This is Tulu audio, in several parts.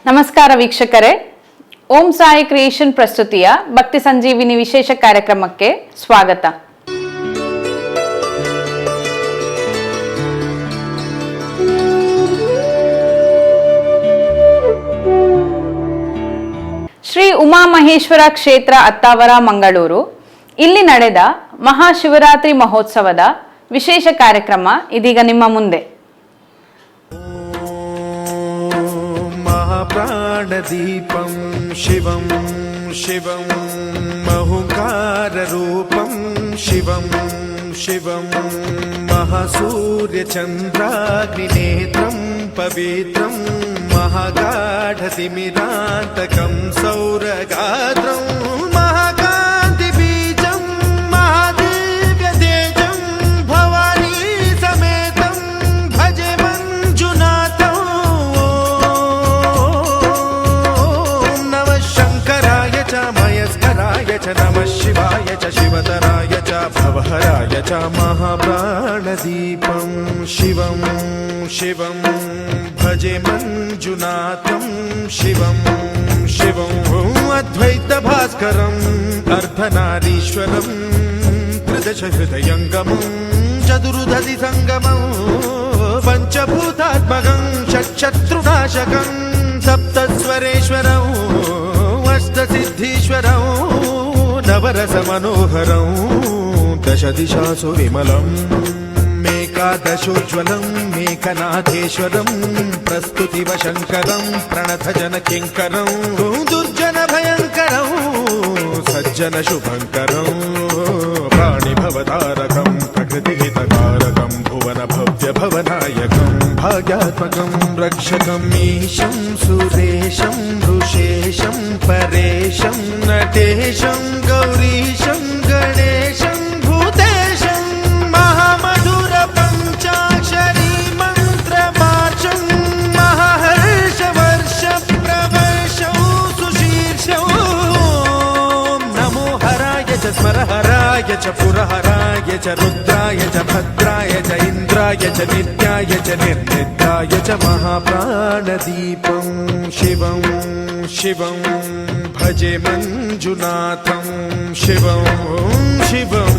ನಮಸ್ಕಾರ ವೀಕ್ಷಕರೇ, ಓಂ ಸಾಯಿ ಕ್ರಿಯೇಷನ್ ಪ್ರಸ್ತುತಿಯ ಭಕ್ತಿ ಸಂಜೀವಿನಿ ವಿಶೇಷ ಕಾರ್ಯಕ್ರಮಕ್ಕೆ ಸ್ವಾಗತ. ಶ್ರೀ ಉಮಾಮಹೇಶ್ವರ ಕ್ಷೇತ್ರ ಅತ್ತಾವರ, ಮಂಗಳೂರು. ಇಲ್ಲಿ ನಡೆದ ಮಹಾಶಿವರಾತ್ರಿ ಮಹೋತ್ಸವದ ವಿಶೇಷ ಕಾರ್ಯಕ್ರಮ ಇದೀಗ ನಿಮ್ಮ ಮುಂದೆ. महाप्राणदीपं शिवं शिवं महुकाररूपं शिवं शिवं महासूर्यचन्द्राग्निनेत्रं पवित्रं महागाढतिमिरान्तकं सौरगात्रं महाकान्तिबीजं महादिव्यतेजं भवानी समेतं भजे मञ्जुनाथम्। ॐ नमः शङ्कराय च मयस्कराय च नमः शिवाय च शिवतराय च भवहराय च महाप्राणदीपं शिवं शिवं भजे मञ्जुनाथं शिवं शिवं। अद्वैतभास्करम् अर्धनारीश्वरम् त्रिदशहृदयङ्गमं चतुर्दधि सङ्गमं पञ्चभूतात्मकं षट्शत्रुनाशकं सप्तस्वरेश्वरौ अष्टसिद्धीश्वरौ नवरसमनोहरौ दशदिशासु विमलम् मेकादशोज्ज्वलं मेघनाथेश्वरं प्रस्तुतिवशङ्करं प्रणथजनकिङ्करं दुर्जनभयङ्करं सज्जनशुभङ्करं प्राणिभवतारकं प्रकृतिहितकारकं भुवनभव्यभवनायकं भाग्यात्मकं रक्षकम् ईशं सुरेशं ऋषेशं परेशं नटेशं गौरीशं गणेशं भूतेशं महामधुर पञ्चाक्षरी मन्त्रमार्षं महर्षवर्ष प्रवर्षौ सुशीर्षौ। नमो हराय च स्मरहराय च पुरहराय च रुद्राय च भद्राय च इन्द्राय च नित्याय च निर्निद्राय च महाप्राणदीपं शिवं शिवं भजे मञ्जुनाथं शिवं शिवं।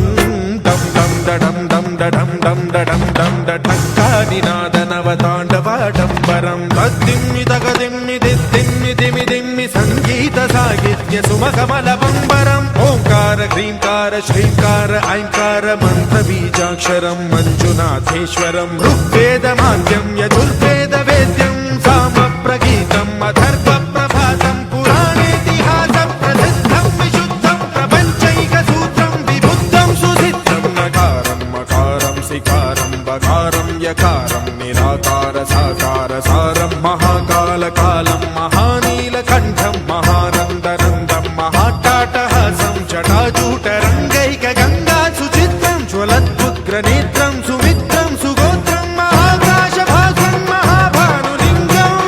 डं डं डडं डं डडं डं डडं डं डढङ्कानिनादनवताण्डवाडम्बरं तद्दिम्मि तगदिम्मि दिद्दिम्मि दिमि दिम्मि सङ्गीत साहित्य सुमकमलबम्बरम् ओङ्कार ह्रीङ्कार श्रीङ्कार ऐङ्कार मन्त्रबीजाक्षरं मञ्जुनाथेश्वरं ऋग्वेदमाद्यं यजुर्वेदवेद्यं सामप्रगीतम् अथर्व प्रभातं पुराणेतिहास प्रसिद्धं विशुद्धं प्रपञ्चैकसूत्रं विबुद्धं सुसिद्धं नकारं मकारं सिकारं बकारं यकारं निराकार साकार सारं महाकालकालं महानीलकण्ठं महानन्दनन्दं महाट्टाटहासं जटाजूटरङ्गैक गङ्गा सुचित्रं ज्वलद्भुग्रनेत्रं सुमित्रं सुगोत्रं महाकाशभासं महाभानुलिङ्गम्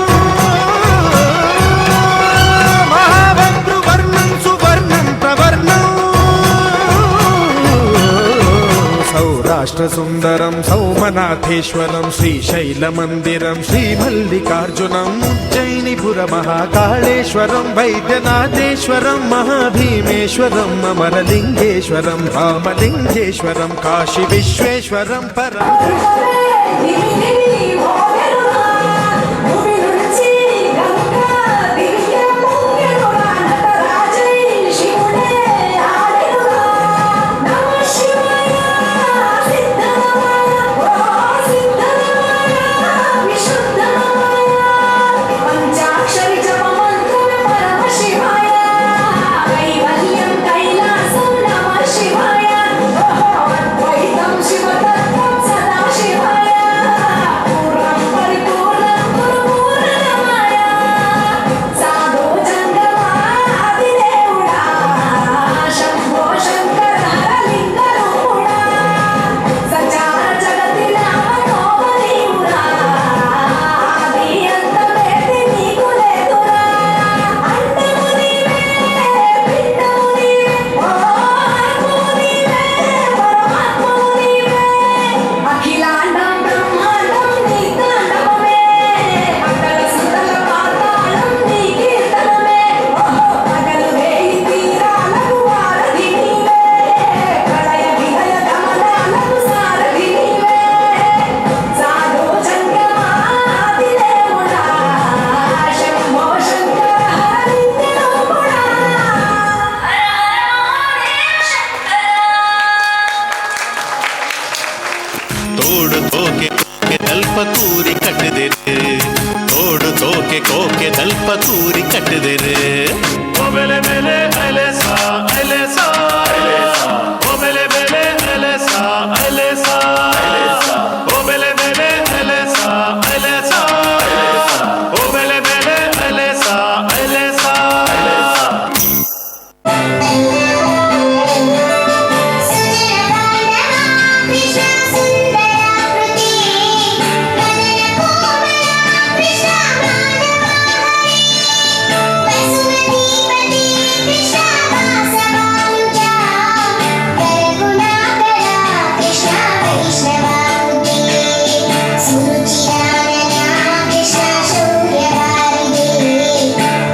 महाभद्रुवर्णं सुवर्णं प्रवर्णम् सौराष्ट्रसुन्दरं सौमनाथेश्वरं श्रीशैलमन्दिरं श्रीमल्लिकार्जुनम् उज्जयिनीपुरमहाकाळेश्वरं वैद्यनाथेश्वरं महाभीमेश्वरम् अमरलिङ्गेश्वरं रामलिङ्गेश्वरं काशी विश्वेश्वरं परम् భూమి నుంచి గంగా దివ్య పొంగెనురా, నటరాజై శివుడే ఆడెనురా. నమ శివాయ సిద్ధరాయ, ఓ సిద్ధరాయ విశుద్ధరాయ, పంచాక్షరి జప మంత్రమే పరమ శివాయ, కైవల్యం కైలాసం నమ శివాయ, అద్వైతం శివతత్వం సదా శివాయ. పూర్ణం ತೋಡು ತೋಕೆ ಕೋಕೆ ದಲ್ಪ ಕೂರಿ ಕಟ್ಟದಿರು ತೋಡು ತೋಕೆ ಕೋಕೆ ದಲ್ಪ ಕೂರಿ ಕಟ್ಟದಿರು ಓ ಬೆಲೆ ಬೆಲೆ ಅಲೆಸಾ ಅಲೆಸಾ ಓ ಬೆಲೆ ಬೆಲೆ ಅಲೆಸಾ ಅಲೆಸಾ ಓ ಬೆಲೆ ಬೆಲೆ ಅಲೆಸಾ ಅಲೆಸಾ ಓ ಬೆಲೆ ಬೆಲೆ ಅಲೆಸಾ ಅಲೆಸಾ. सुजनबान्धवा कृष्णा सुन्दराकृते मदनकोमला कृष्णा माधवा हरे वसुमतीपते कृष्णा वासवानुजा करगुणाकरा कृष्णा वैष्णवाकृते सुरुचिरानना कृष्णा शौर्यवारिदे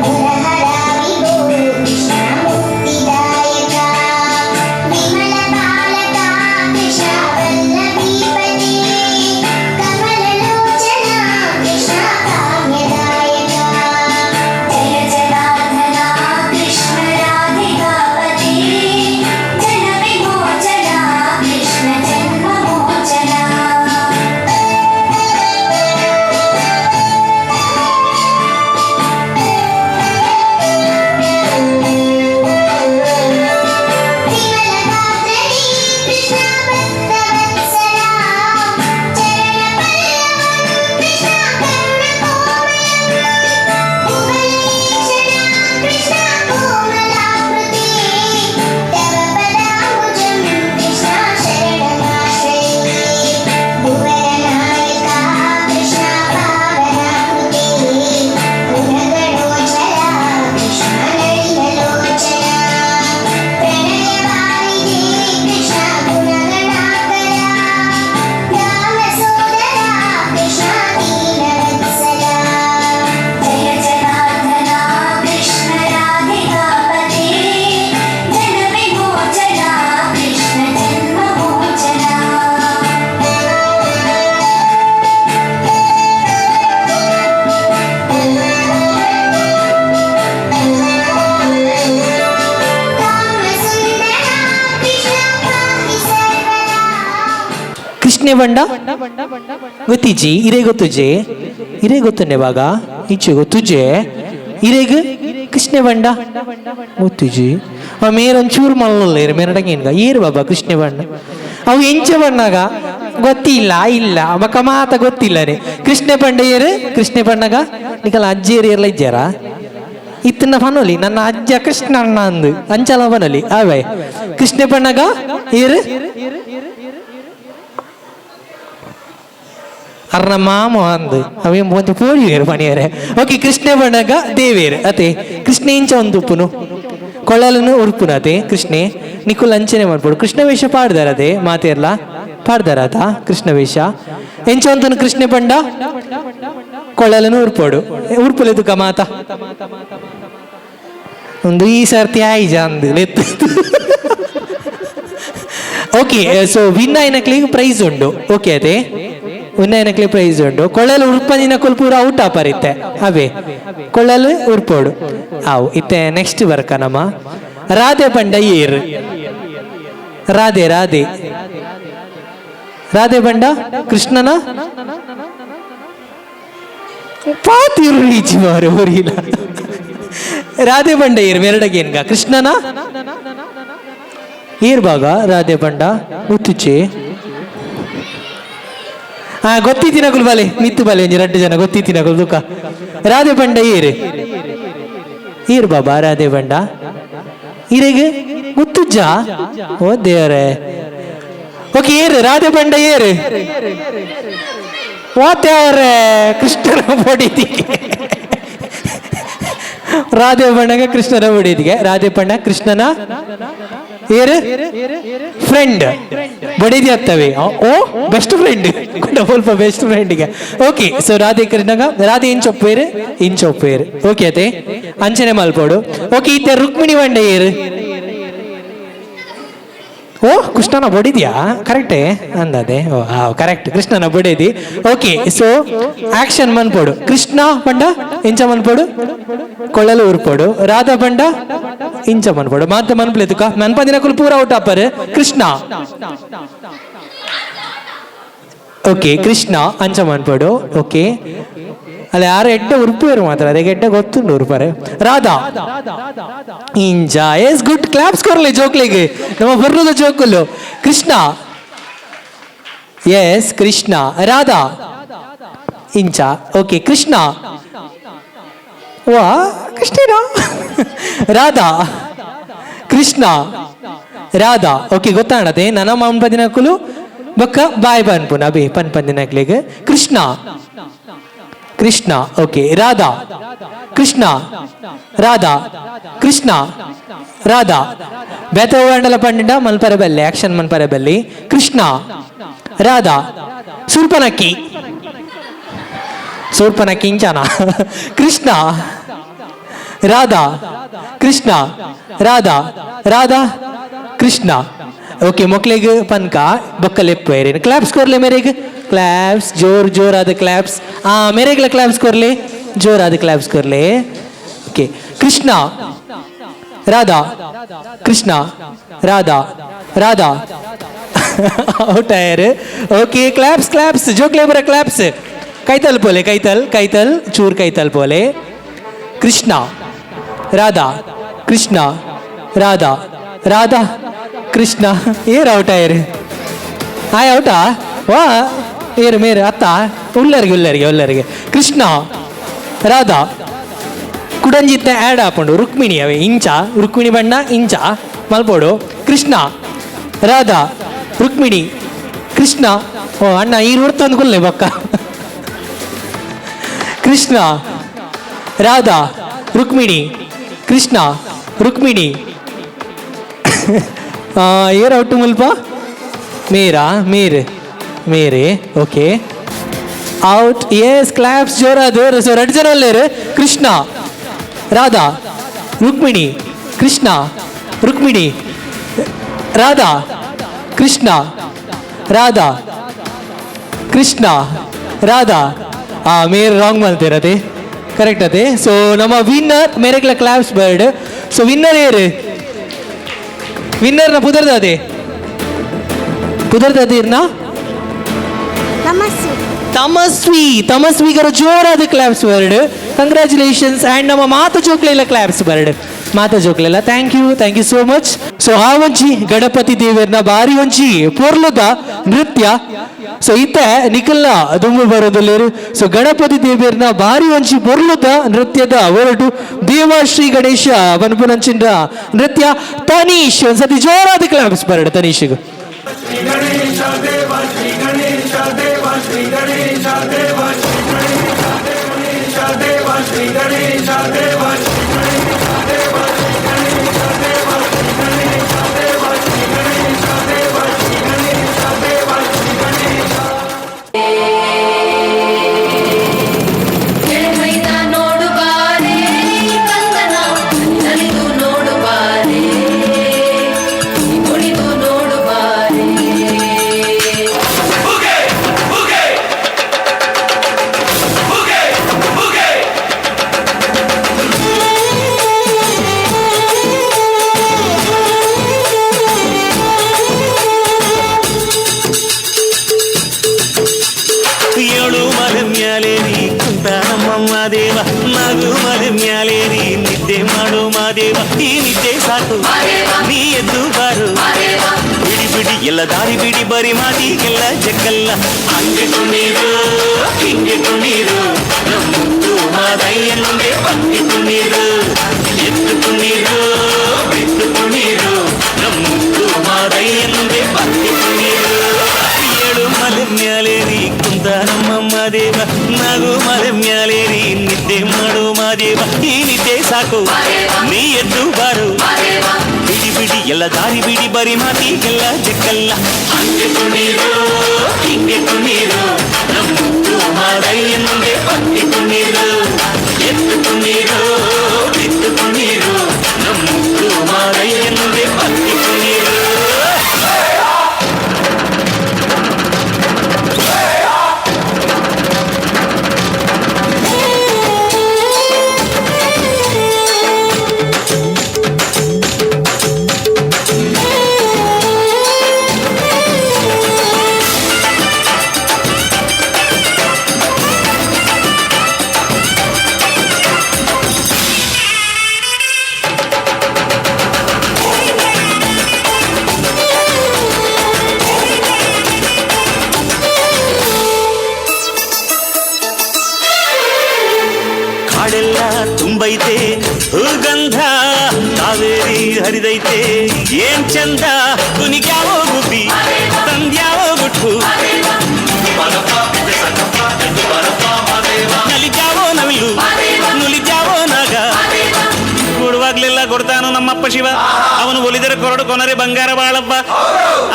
मुरहरा विभो कृष्णा मुक्तिदायका विमलबालका कृष्णा वल्लभीपते कमललोचना कृष्णा काम्यदायका जय जनार्दना कृष्ण राधिकापते जनविमोचना कृष्ण जन्ममोचना. विमलगात्रणी कृष्णा भक्तवत्सला चरणपल्लवं कृष्णा कर्णकोमलं कुवलयेक्षणा कृष्णा कोमलाकृते तव पदाम्बुजं कृष्णा शरणमाश्रये भुवननायका कृष्णा पावनाकृते गुणगणोज्ज्वला कृष्णा नளிनलोचना प्रणयवारिधे कृष्णा गुणगणाकरा रामसोदरा कृष्णा दीनवत्सला जय जनार्दना कृष्ण राधिकापते जनविमोचना कृष्ण जन्ममोचना. कामसुन्दरा कृष्णा पाहि सर्वदा. ಕೃಷ್ಣೆ ಬಂಡ ಗೊತ್ತಿಜ್ಜಿ ಇರೇ ಗೊತ್ತುಜೆ ಇರೇ ಗೊತ್ತುಂಡೆ ಬಾಗ ಇಚ್ಚೆ ಗೊತ್ತುಜೆ ಇರೇಗ್ ಕೃಷ್ಣೆ ಬಂಡ ಗೊತ್ತುಜಿ ಅವ ಮೇರೊಂಚೂರು ಮಲ್ಲಲ್ಲ ಇರು ಮೇರಡಂಗೆ ಏನ್ಗ ಏರು ಬಾಬಾ ಕೃಷ್ಣೆ ಬಂಡ ಅವು ಎಂಚ ಬಣ್ಣಾಗ ಗೊತ್ತಿಲ್ಲ ಇಲ್ಲ ಬಕ್ಕ ಮಾತ ಗೊತ್ತಿಲ್ಲ ರೇ ಕೃಷ್ಣೆ ಬಂಡ ಏರು ಕೃಷ್ಣೆ ಬಣ್ಣಗ ನಿಕಲ ಅಜ್ಜೇರು ಏರ್ಲ ಇಜ್ಜಾರ ಇತ್ತನ್ನ ಪನೊಲಿ ನನ್ನ ಅಜ್ಜ ಕೃಷ್ಣ ಅಣ್ಣ ಅಂದು ಅಂಚಲ ಪನೊಲಿ ಅವೇ ಕೃಷ್ಣೆ ಬಣ್ಣಗ ಏರು ಅರ್ನ ಮಾಮ ಅಂದು ಅವೇಂ ಒಂಜಿ ಪೋಡಿಯೇರು ಪಣಿಯರೆ. ಓಕೆ, ಕೃಷ್ಣ ಬಣ್ಣಗ ದೇವೇರು ಅತೆ ಕೃಷ್ಣ ಇಂಚ ಒಂದು ಉಪ್ಪುನು ಕೊಳ್ಳಲನು ಉರ್ಪುನ ಅತೆ ಕೃಷ್ಣೆ ನಿಕುಲ್ ಅಂಚನೆ ಮಾಡ್ಬೋದು. ಕೃಷ್ಣ ವೇಷ ಪಾಡ್ದಾರ ಅದೇ ಮಾತೇರ್ಲ ಪಾಡ್ದಾರ ಆತ ಕೃಷ್ಣ ವೇಷ ಎಂಚ ಅಂತನು ಕೃಷ್ಣ ಬಂಡ ಕೊಳ್ಳಲನು ಉರ್ಪೋಡು ಉರ್ಪುಲೆ ಮಾತ ಒಂದು ಈ ಸರ್ತಿ ಆಯ್ಜ ಅಂದು ಲೆತ್ತು. Okay, so win ಆಯ್ನಕ್ಲಿಗೆ price ಉಂಡು. ಓಕೆ, ಅದೇ ವಿನ್ ಆಯ್ನಕ್ಲಿ ಪ್ರೈಸ್ ಉಂಡು. ಕೊಳ್ಳಲು ಉರ್ಪಂದಿನ ಪೂರ ಔಟ್ ಆಪರಿತ್ತೆ ಅವೇ ಕೊಳ್ಳಲು ಉರ್ಪೋಡು ಆವು ಇತ್ತೆ. ನೆಕ್ಸ್ಟ್ ಬರ್ಕ ನಮ್ಮ ರಾಧೆ ಬಂಡ ಏರ್ ರಾಧೆ ರಾಧೆ ರಾಧೆ ಬಂಡ ಕೃಷ್ಣನ ಪಾತಿರು ಈಚಿ ಮಾರು ಊರಿಲ್ಲ. ರಾಧೆ ಬಂಡ ಏರ್ ಮೆರಡಗೇನ್ಗ ಕೃಷ್ಣನ ಏರ್ ಬಾಗ ರಾಧೆ ಬಂಡ ಮುತ್ತುಚೆ. ಹಾ ಗೊತ್ತಿತ್ತಿನಕುಲು ಬಲೆ ಮಿತ್ತು ಬಲೆ ಒಂಜಿ ರಡ್ಡು ಜನ ಗೊತ್ತಿತ್ತಿನಕುಲು ದುಃಖ. ರಾಧೆ ಬಂಡ ಏರು ಏರು ಬಾಬಾ ರಾಧೆ ಬಂಡ ಇರೆಗ್ ಗೊತ್ತುಜ್ಜ? ಓ ದೇವರೇ. ಓಕೆ, ಏರು ರಾಧೆ ಬಂಡ ಏರು ಓತೇವ್ರೆ ಕೃಷ್ಣನ ಬಡಿದಿಗೆ ರಾಧೆ ಬಣ್ಣಗ ಕೃಷ್ಣನ ಬಡಿದಿಗೆ ರಾಧೆ ಬಣ್ಣ ಕೃಷ್ಣನ ಏರು ಫ್ರೆಂಡ್ ಬಡಿದಿ ಅತ್ತವೆ. ಓ ಬೆಸ್ಟ್ ಫ್ರೆಂಡ್ ಸ್ವಲ್ಪ ಬೆಸ್ಟ್ ಫ್ರೆಂಡ್ಗೆ. ಓಕೆ, ಸೊ ರಾಧೆ ಕೃಷ್ಣಗ ರಾಧೆ ಇಂಚೊಪ್ಪೇರು ಇಂಚೊಪ್ಪೇರು. ಓಕೆ, ಅತೆ ಅಂಚನೆ ಮಲ್ಪೋಡು. ಓಕೆ, ಇತ್ತೆ ರುಕ್ಮಿಣಿ ಬಂಡ ಏರು? ಓ ಕೃಷ್ಣನ ಬಡಿದ್ಯಾ? ಕರೆಕ್ಟೇ ಅಂದದೆ. ಓ ಹಾ ಕರೆಕ್ಟ್, ಕೃಷ್ಣನ ಬಡಿದಿ. Okay, so action ಮನ್ಪೋಡು. ಕೃಷ್ಣ ಬಂಡ ಇಂಚ ಮನ್ಪೋಡು ಕೊಳ್ಳಲು ಉರ್ಪೋಡು. ರಾಧಾ ಬಂಡ ಇಂಚ ಮನ್ಪೋಡು ಮಾತ ಮನ್ಪ್ಲೆತುಕ ಮನ್ಪಂದಿನ ಕುಲ್ ಪೂರ out offer. Krishna okay Krishna ಅಂಚ ಮನ್ಪಡು. ಓಕೆ, ಅಲ್ಲ ಯಾರು ಎಡ್ಡೆ ಉರ್ಪೇರು ಮಾತ್ರ ಅದಕ್ಕೆ ಎಡ್ಡೆ ಗೊತ್ತುಂಡು ಉರ್ಪರೆ. ರಾಧಾ ಇಂಜ. Yes, good. ಕ್ಲಾಪ್ಸ್ ಕೊರ್ಲಿ ಜೋಕ್ಲಿಗೆ, ನಮ್ಮ ಬರ್ರದ ಜೋಕುಲು. ಕೃಷ್ಣ. ಎಸ್, ಕೃಷ್ಣ. ರಾಧಾ ಇಂಚ. ಓಕೆ, ಕೃಷ್ಣ. ವಾ, ಕೃಷ್ಣನಾ? ರಾಧಾ, ಕೃಷ್ಣ, ರಾಧಾ. ಓಕೆ, ಗೊತ್ತಾಣದೆ ನನ್ನ ಮಾಂಪದಿನಕುಲು ಬೊಕ್ಕ ಬಾಯ್ ಪನ್ಪುನ ಅಬಿ ಪನ್ ಪಂದಿನಕ್ಲೆಗ್. ಕೃಷ್ಣ, ಕೃಷ್ಣ. ಓಕೆ, ರಾಧಾ, ಕೃಷ್ಣ, ರಾಧಾ, ಕೃಷ್ಣ, ರಾಧಾ. ಬೇತ ಹೂವಂಡಲ ಪಂಡಿಂಡ ಮಲ್ಪರೆ ಬಲ್ಲೆ, ಆಕ್ಷನ್ ಮನ್ಪರೆ ಬಲ್ಲಿ. ಕೃಷ್ಣ, ರಾಧಾ. ಸೂರ್ಪನಕ್ಕಿ, ಸೂರ್ಪನಕ್ಕಿ ಇಂಚಾನ. ಕೃಷ್ಣ, ರಾಧಾ, ಕೃಷ್ಣ, ರಾಧಾ, ರಾಧಾ, ಕೃಷ್ಣ. ಓಕೆ, ಮೊಕ್ಲೆಗ್ ಪನ್ಕ ಬೊಕ್ಕ ಲೆಪ್ಪು. ಕ್ಲಾಪ್ಸ್ ಕೊರ್ಲೆ ಮೇರೆಗ್. ಕ್ಲಾಪ್ಸ್, ಜೋರ್ ಜೋರಾದ ಕ್ಲಾಪ್ಸ್. ಆ ಮೇರೆಗ್ಲ ಕ್ಲಾಪ್ಸ್ ಕೊರ್ಲೆ, ಜೋರಾದ ಕ್ಲಾಪ್ಸ್ ಕೊರ್ಲೆ. ಓಕೆ, ಕೃಷ್ಣ, ರಾಧಾ, ಕೃಷ್ಣ, ರಾಧಾ, ರಾಧಾ. ಔಟ್ ಆಯರ್. Okay, claps, claps. ಜೋಕ್ಲೆ ಬರ ಕ್ಲಾಪ್ಸ್. ಕೈತಲ್ ಪೋಲೆ, ಕೈತಲ್, ಕೈತಲ್, ಚೂರ್ ಕೈತಲ್ ಪೋಲೆ. ಕೃಷ್ಣ, ರಾಧಾ, ಕೃಷ್ಣ, ರಾಧಾ, ರಾಧಾ, ಕೃಷ್ಣ. ಏರ್ ಔಟ್ ಆಯರ್? ಆಯ್ ಔಟಾ? ವಾ, ಏರು ಮೇರು ಅತ್ತ ಉಲ್ಲರಿಗೆ, ಉಲ್ಲರಿಗೆ, ಉಲ್ಲರಿಗೆ. ಕೃಷ್ಣ, ರಾಧಾ. ಕುಡಂಜಿತ್ತ ಆ್ಯಡ್ ಆಪುಂಡು. ರುಕ್ಮಿಣಿ ಅವೆ ಇಂಚ, ರುಕ್ಮಿಣಿ ಬಣ್ಣ ಇಂಚ ಮಲ್ಪೋಡು. ಕೃಷ್ಣ, ರಾಧಾ, ರುಕ್ಮಿಣಿ, ಕೃಷ್ಣ. ಓ ಅಣ್ಣ, ಈ ತಂದು ಕುಲ್ಲೆ ಬಕ್ಕ. ಕೃಷ್ಣ, ರಾಧಾ, ರುಕ್ಮಿಣಿ, ಕೃಷ್ಣ, ರುಕ್ಮಿಣಿ. ಏರ್ ಔಟು ಮುಲ್ಪ? ಮೀರಾ, ಮೀರ್, ಮೇರೆ. Okay, out. ಎಸ್, ಕ್ಲಾಪ್ಸ್ ಜೋರಾದ. ಸೊ ಎರಡು ಜನ ಅಲ್ಲೇರು. ಕೃಷ್ಣ, ರಾಧಾ, ರುಕ್ಮಿಣಿ, ಕೃಷ್ಣ, ರುಕ್ಮಿಣಿ, ರಾಧಾ, ಕೃಷ್ಣ, ರಾಧಾ, ಕೃಷ್ಣ, ರಾಧಾ. ಆ ಮೇರ್ ರಾಂಗ್ ಮಲ್ತಿರತೆ, ಕರೆಕ್ಟ್ ಅದೇ. ಸೊ ನಮ್ಮ ವಿನ್ನರ್ ಮೇರೆಗ್ಲ ಕ್ಲಾಪ್ಸ್ ಬರ್ಡ್. ಸೊ ವಿನ್ನರ್ ಏರು? ವಿನ್ನರ್ನ ಪುದರ್ದಾದೆ, ಪುದರ್ದಾದಿರ್ನ? ತಮಸ್ವಿ. ತಮಸ್ವಿ. ತಮಸ್ವಿಗರ ಜೋರಾದ ಕ್ಲಾಪ್ಸ್ ಬರ್ಡ್. ಕಂಗ್ರ್ಯಾಚುಲೇಷನ್ಸ್. ಆ್ಯಂಡ್ ನಮ್ಮ ಮಾತ ಜೋಕ್ಲೆಲ್ಲ ಕ್ಲಾಪ್ಸ್ ಬರ್ಡ್, ಮಾತ ಜೋಕ್ಲೆಲ್ಲ. Thank you, thank you so much. So ಆ ಒಂಜಿ ಗಣಪತಿ ದೇವರ್ನ ಬಾರಿ ಒಂಜಿ ಪೊರ್ಲುದ ನೃತ್ಯ. ಸೊ ಇತ್ತೆ ನಿಖಲ್ನ ದುಂಬು ಬರೋದಿಲ್ಲೇರು. ಸೊ ಗಣಪತಿ ದೇವರ್ನ ಬಾರಿ ಒಂಜಿ ಪೊರ್ಲುದ ನೃತ್ಯದ ಹೊರಟು ದೇವ ಶ್ರೀ ಗಣೇಶ ಪನ್ಪುನಂಚಿನ ನೃತ್ಯ ತನೀಶ್. ಒಂದ್ಸತಿ ಜೋರಾದ ಕ್ಲಾಪ್ಸ್ ಬರಡು ತನೀಶ್ಗೆ. ಗಣೇಶ ದೇವ ಶ್ರೀ ಗಣೇಶ ದೇವ ಶ್ರೀ ಗಣೇಶ ದೇವ ಶ್ರೀ ಗಣೇಶ ದೇವ ಶ್ರೀ ಗಣೇಶ ದೇವ ಶ್ರೀ ಗಣೇಶ ದೇವ ಶ್ರೀ ಗಣೇಶ ದೇವ ಶ್ರೀ ಗಣೇಶ ದೇವ ಶ್ರೀ ಗಣೇಶ ದೇವ ಶ್ರೀ ಗಣೇಶ ದೇವ ಶ್ರೀ ಗಣೇಶ. ಕೆಳಮೈದ ನೋಡುಬಾರೆ, ಕಂದನ ನಲಿದು ನೋಡುಬಾರೆ, ಕುಣಿದು ನೋಡುಬಾರೆ. ಬುಗೆ ಬುಗೆ ಬುಗೆ ಬುಗೆ. ಏಳು ಮಲೆ ಮ್ಯಾಲೇರಿ ಕುಂತ ನಮ್ಮಮ್ಮ ದೇವ, ನಾಗು ಮಲೆ ಮ್ಯಾಲೇರಿ ನಿದ್ದೆ ಮಾಡು ಮಾದೇವ. ಈ ನಿದ್ದೆ ಸಾಕು, ನೀ ಎದ್ದು ಬಾರು. ಬಿಡಿ ಬಿಡಿ ಎಲ್ಲ ದಾರಿ ಬಿಡಿ, ಬರಿ ಮಾತಿಗೆಲ್ಲ ಜಗ್ಗಲ್ಲ. ಹಂಗೆ ಕುಣೀರು, ಹಿಂಗೆ ಕುಣೀರು, ನಮ್ಮುದ್ದು ಮಾದಯ್ಯನುಂಡೆ ಪಕ್ಕಿ ಕುಣೀರು. ಎದ್ದು ಕುಣೀರು, ಬಿದ್ದು ಕುಣೀರು, ನಮ್ಮುದ್ದು ಮಾದಯ್ಯನುಂಡೆ ಪಕ್ಕಿ ಕುಣೀರು. ಏಳು ಮಲೆ ಮ್ಯಾಲೇರಿ ಕುಂತ ನಮ್ಮಮ್ಮ ದೇವ, ನಾಗು ಮಲೆ ಮ್ಯಾಲೇರಿ ನಿದ್ದೆ ಮಾಡು ಮಾದೇವ. ಈ ನಿದ್ದೆ ಸಾಕು, ನೀ ಎದ್ದು ಬಾರು. ಬಿಡಿ ಬಿಡಿ ಎಲ್ಲ ದಾರಿ ಬಿಡಿ, ಬರಿ ಮಾತಿಗೆಲ್ಲ ಜಗ್ಗಲ್ಲ. ಹಂಗೆ ಕುಣೀರು, ಹಿಂಗೆ ಕುಣೀರು, ನಮ್ಮುದ್ದು ಮಾದಯ್ಯನುಂಡೆ ಪಕ್ಕಿ ಕುಣೀರು. ಎದ್ದು ಕುಣೀರು, ಬಿದ್ದು ಕುಣೀರು, ನಮ್ಮುದ್ದು ಮಾದಯ್ಯನುಂಡೆ ಪಕ್ಕಿ ಕುಣೀರು. ಚಂದೈತೆ ಏನ್ ಚಂದ ಕುನಿಗ್ಯಾವೋ ಗುಬ್ಬಿ ತಂದ್ಯಾವೋ ಗುಟ್ಟು ನಲಿಜಾವೋ ನವಿಲು ನುಲಿಜಾವೋ ನಾಗ ಕೊಡುವಾಗ್ಲೆಲ್ಲ ಕೊಡ್ತಾನು ನಮ್ಮಪ್ಪ ಶಿವ ಅವನು ಒಲಿದರೆ ಕೊರಡು ಕೊನರೆ ಬಂಗಾರ ಬಾಳಪ್ಪ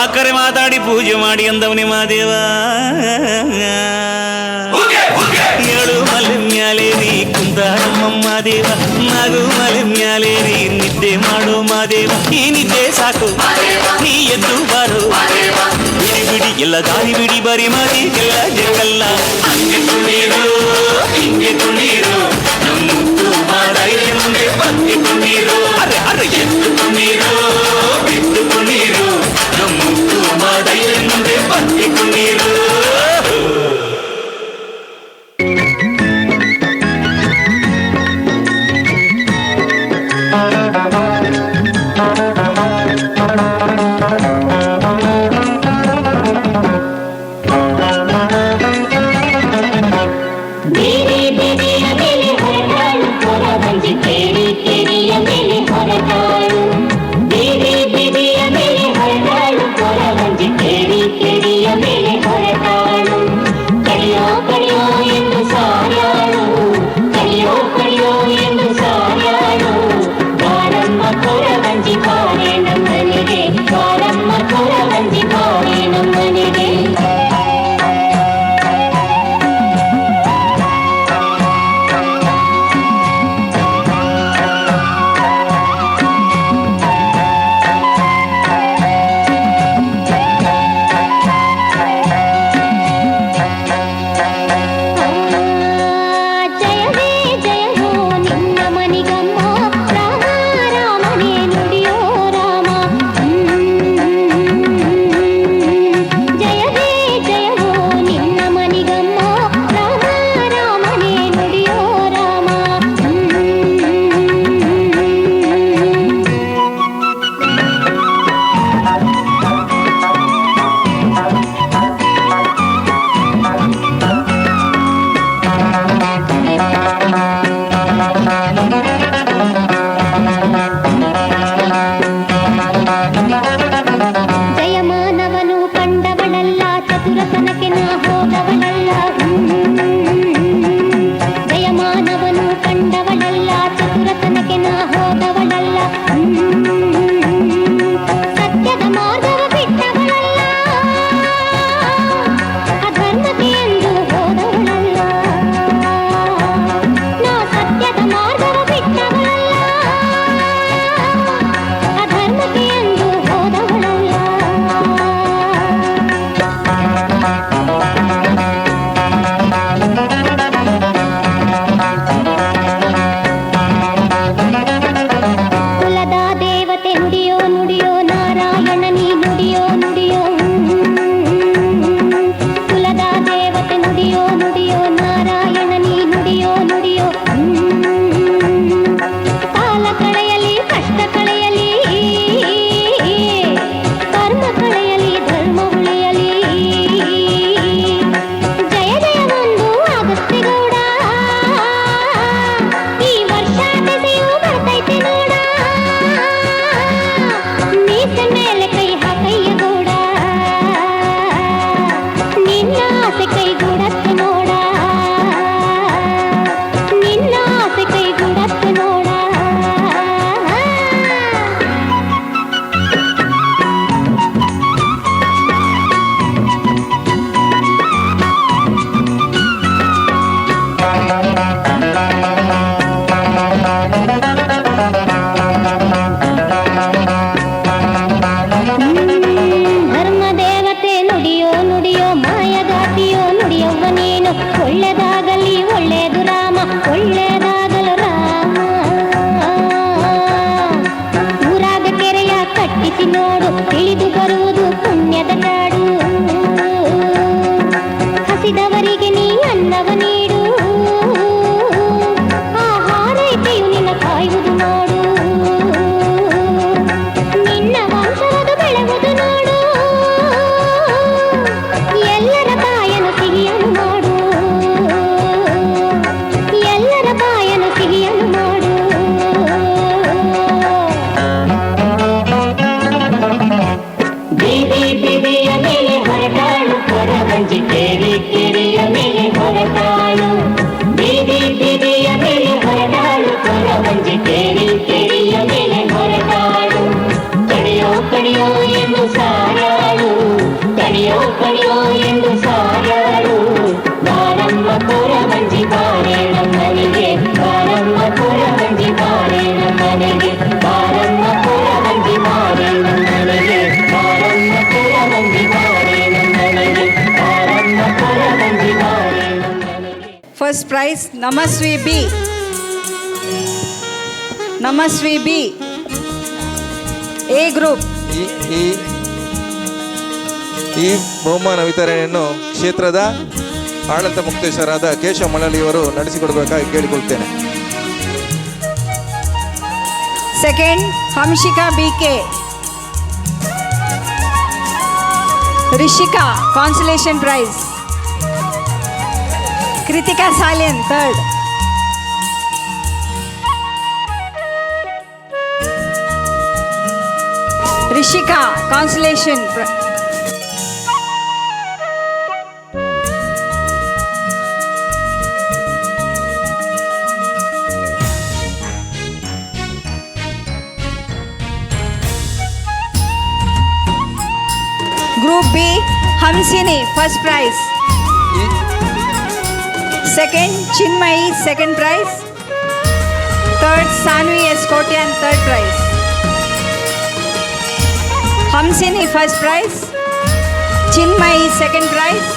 ಅಕ್ಕರೆ ಮಾತಾಡಿ ಪೂಜೆ ಮಾಡಿ ಅಂದವನೇ ಮಾದೇವ. ಏಳು ಮಲೆ ಮ್ಯಾಲೇರಿ ಕುಂತ ನಮ್ಮಮ್ಮ ದೇವ ನಾಗು ಮಲೆ ಮ್ಯಾಲೇರಿ ನಿದ್ದೆ ಮಾಡು ಮಾದೇವ ಈ ನಿದ್ದೆ ಸಾಕು ನೀ ಎದ್ದು ಬಾರು ಬಿಡಿ ಬಿಡಿ ಎಲ್ಲ ದಾರಿ ಬಿಡಿ ಬರಿ ಮಾದಿ ಎಲ್ಲ ಜಗಲ್ಲ ಹಂಗೆ ಕುಣೀರು ಹಿಂಗೆ ಕುಣೀರು ನಮ್ಮುತ್ತು ಮಾದೈರ್ಯ ಮುಂದೆ ಬತ್ತಿ ಕುಣೀರು ಅರೆ ಅರೆ ಎದ್ದು ಕುಣೀರು ಬಿದ್ದು ಕುಣೀರು ನಮ್ಮುತ್ತು ಮಾದೈರ್ಯ ಮುಂದೆ ಬತ್ತಿ ಕುಣೀರು. ಬೇರೆ ಬೇರೆಯ ಮೇಲೆ ಹೊರಟಾಳು ಕೊರವಂಜಿ ಕೇರಿ ಕೇರಿಯ ಮೇಲೆ ಹೊರಟಾಳು ಬೇರೆ ಬೇರೆಯ ಮೇಲೆ ಹೊರಟಾಳು ಕೊರವಂಜಿ ಕೇರಿ ಕೇರಿಯ ಮೇಲೆ ಹೊರಟಾಳು ಕಡಿಯೋ ಕಡಿಯೋ ಎಂದು ಸಾರ್ಯಾಳು ಕಡಿಯೋ ಕಡಿಯೋ ಎಂದು ಸಾರ್ಯಾಳು ಬಾರಮ್ಮ ಕೊರವಂಜಿ ಬಾರೆ ನಮ್ಮನೆಗೆ ಬಾರಮ್ಮ ಕೊರವಂಜಿ ಬಾರೆ ನಮ್ಮನೆಗೆ. ಜಯವೇ ಜಯವೋ ನಿನ್ನ ಮನಿಗಮ್ಮ ರಾಮ ರಾಮನೇ ನುಡಿಯೋ ರಾಮ. ಜಯವೇ ಜಯವೋ ನಿನ್ನ ಮನಿಗಮ್ಮ ರಾಮ ರಾಮನೇ ನುಡಿಯೋ ರಾಮ. ಜಯಮಾನವನು ಕಂಡವಳಲ್ಲ ಚತುರತನಕ್ಕೆ ನಾ ಹೋದವಳಲ್ಲ. ಜಯಮಾನವನು ಕಂಡವಳಲ್ಲ ಚತುರತನಕ್ಕೆ ನಾ ಹೋದವಳಲ್ಲ. ಸತ್ಯದ ಮಾರ್ಗವ ಬಿಟ್ಟವಳಲ್ಲ ಅಧರ್ಮಕ್ಕೆ ಎಂದು ಹೋದವಳಲ್ಲ. ನಾ ಸತ್ಯದ ಮಾರ್ಗವ ಬಿಟ್ಟವಳಲ್ಲ ಅಧರ್ಮಕ್ಕೆ ಎಂದು ಹೋದವಳಲ್ಲ. ಕುಲದ ದೇವತೆ ನುಡಿಯೋ ನುಡಿಯೋ ನಾರಾಯಣ ನೀ ನುಡಿಯೋ ನುಡಿಯೋ. ಕುಲದ ದೇವತೆ ನುಡಿಯೋ ನುಡಿಯೋ ನಾರಾಯಣ ನೀ ನುಡಿಯೋ ನುಡಿಯೋ. ಕಾಲ ಕಳೆಯಲಿ ಕಷ್ಟ ಕಳೆಯಲಿ ಕರ್ಮ ಕಳೆಯಲಿ ಧರ್ಮ ಉಳಿಯಲಿ. ಜಯ ಜಯವೊಂದು ಅಗಸ್ತ್ಯ ಗೌಡ ಈ ವರ್ಷ ದೆಸೆಯು ಬರ್ತೈತೆ ನೋಡ. ಮೀಸ ಮೇಲೆ ಕೈ ಹಾಕಯ್ಯ ಗೌಡ ನಿನ್ನ ಆಸೆ ಕೈಗೂಡತ್ತೆ ನೋಡ ನಿನ್ನ ಆಸೆ ಕೈಗೂಡತ್ತೆ ನೋಡ. ಧರ್ಮ ದೇವತೆ ನುಡಿಯೋ ನುಡಿಯೋ ಮಾಯಗಾತಿಯೋ ನುಡಿಯವ್ವ. First prize Namasvi B. Namasvi B. A group. ಈ ಈ ಈ ಬಹುಮಾನ ವಿತರಣೆಯನ್ನು ಕ್ಷೇತ್ರದ ಆಡಳಿತ ಮುಕ್ತೇಶ್ವರಾದ Keshava ಮಳಲಿಯವರು ನಡೆಸಿಕೊಡಬೇಕಾಗಿ ಕೇಳಿಕೊಳ್ತೇನೆ. Second Hamshika BK. Rishika consolation prize. Kritika Salian third. Rishika consolation Group B, Hamsini first prize. ಈ Second, Chinmayi second prize. Third, Sanvi S. Kotian third prize. Hamsini first prize. Chinmayi second prize.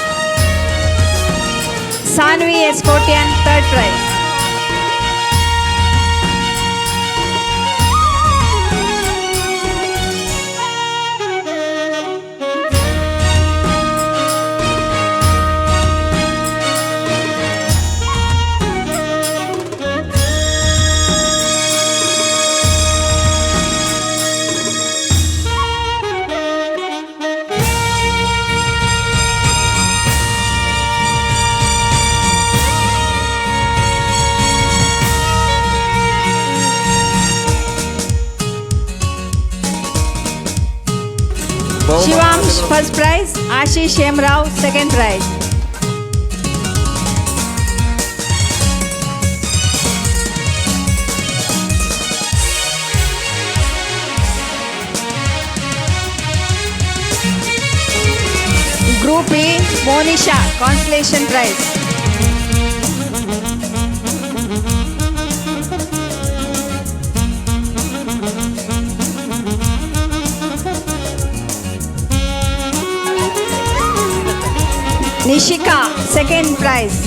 Sanvi S. Kotian third prize. ಬಹುಮಾನ Shivamsh first prize. Ashish M. Rao second prize. Group E, Monisha, consolation prize. Nishika, second prize.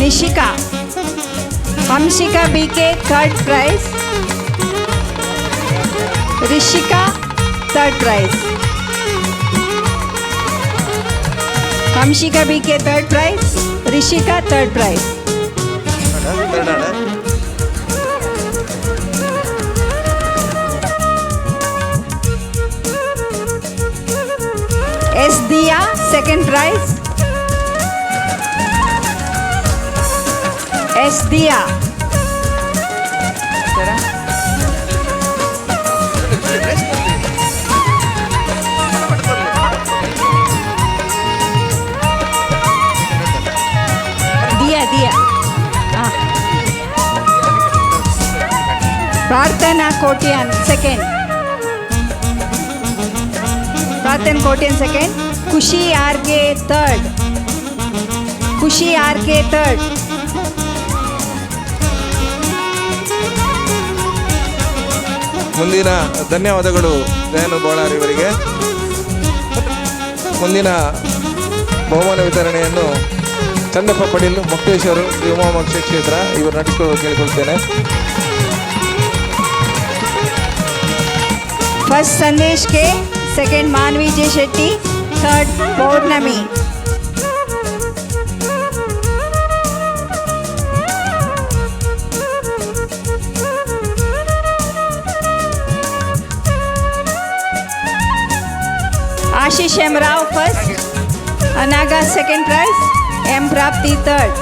Nishika. Hamshika BK, third prize. Rishika, third prize. Hamshika BK, third prize. Rishika, third prize. ತರ್ಡಾಣ. S. Diya, second prize. S. Diya. Diya, Diya. Ah. Prarthana Kotian, second. Prathan Kotian second. Kushi RK third. Kushi RK third. ಮುಂದಿನ ಧನ್ಯವಾದಗಳು ದಯಾನು ಬೋಳಾರ್ ಇವರಿಗೆ. ಮುಂದಿನ ಬಹುಮಾನ ವಿತರಣೆಯನ್ನು ಚಂದಪ್ಪ ಪಡೀಲ್ ಮುಕ್ತೇಶ್ವರು ಶ್ರೀ ಉಮಾಮೋಕ್ಷ ಕ್ಷೇತ್ರ ಇವರು ನಡೆಸಿಕೊಳ್ಳಲು ಕೇಳಿಕೊಳ್ತೇನೆ. First Sandesh K, second Manvi J Shetty, third Purnami. Ashish M Rao first, Anaga second prize, M Prapti third.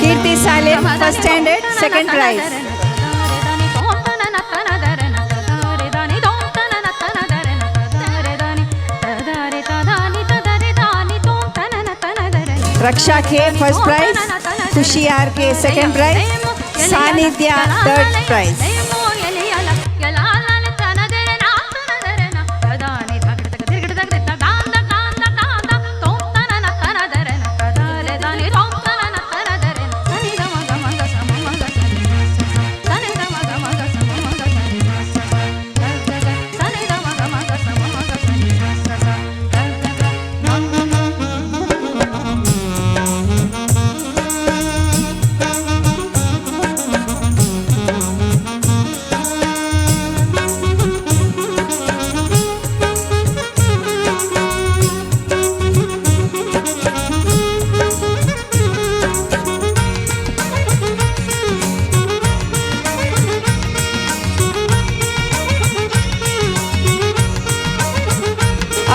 Kirti Salem first standard second prize. Raksha K first prize, Khushi R K second prize, Sanidhya third prize.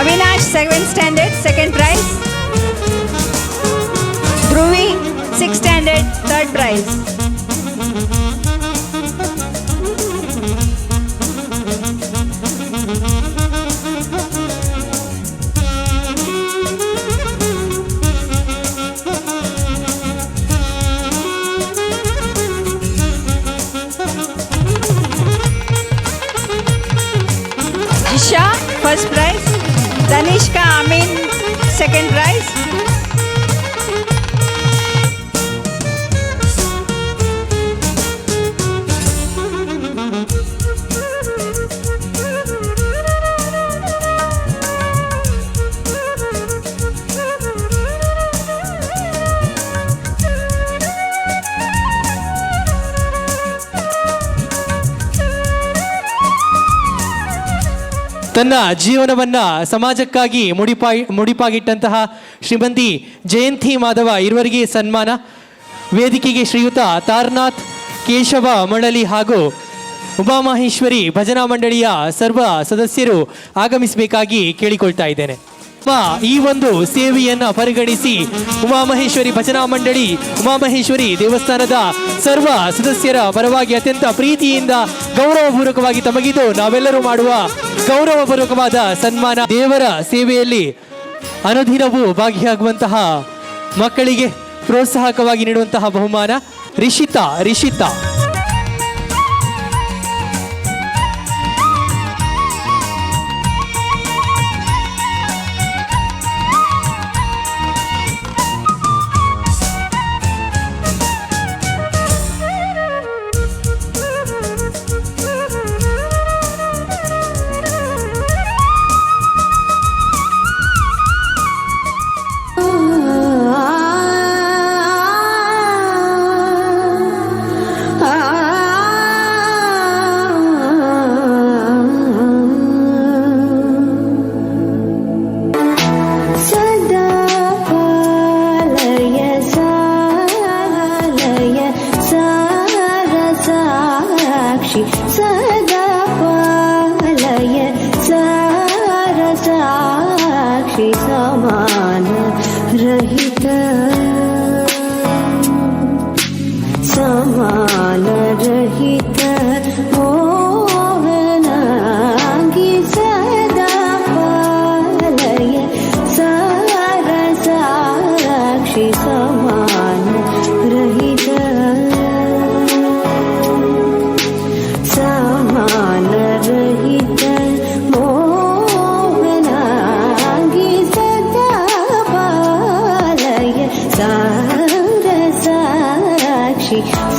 Avinash 7th standard second prize, Dhruvi 6th standard third prize. Jisha first prize, Tanishka Amin second prize. ತನ್ನ ಜೀವನವನ್ನ ಸಮಾಜಕ್ಕಾಗಿ ಮುಡಿಪಾಗಿಟ್ಟಂತಹ ಶ್ರೀಮತಿ ಜಯಂತಿ ಮಾಧವ ಇರುವರಿಗೆ ಸನ್ಮಾನ. ವೇದಿಕೆಗೆ ಶ್ರೀಯುತ ತಾರನಾಥ್ ಕೇಶವ ಮಳಲಿ ಹಾಗೂ ಉಮಾಮಹೇಶ್ವರಿ ಭಜನಾ ಮಂಡಳಿಯ ಸರ್ವ ಸದಸ್ಯರು ಆಗಮಿಸಬೇಕಾಗಿ ಕೇಳಿಕೊಳ್ತಾ ಇದ್ದೇನೆ. ಈ ಒಂದು ಸೇವೆಯನ್ನ ಪರಿಗಣಿಸಿ ಉಮಾಮಹೇಶ್ವರಿ ಭಜನಾ ಮಂಡಳಿ ಉಮಾಮಹೇಶ್ವರಿ ದೇವಸ್ಥಾನದ ಸರ್ವ ಸದಸ್ಯರ ಪರವಾಗಿ ಅತ್ಯಂತ ಪ್ರೀತಿಯಿಂದ ಗೌರವಪೂರ್ವಕವಾಗಿ ತಮಗಿದು ನಾವೆಲ್ಲರೂ ಮಾಡುವ ಗೌರವಪೂರ್ವಕವಾದ ಸನ್ಮಾನ. ದೇವರ ಸೇವೆಯಲ್ಲಿ ಅನುದಿನವೂ ಭಾಗಿಯಾಗುವಂತಹ ಮಕ್ಕಳಿಗೆ ಪ್ರೋತ್ಸಾಹಕವಾಗಿ ನೀಡುವಂತಹ ಬಹುಮಾನ. ರಿಷಿತಾ ರಿಷಿತಾ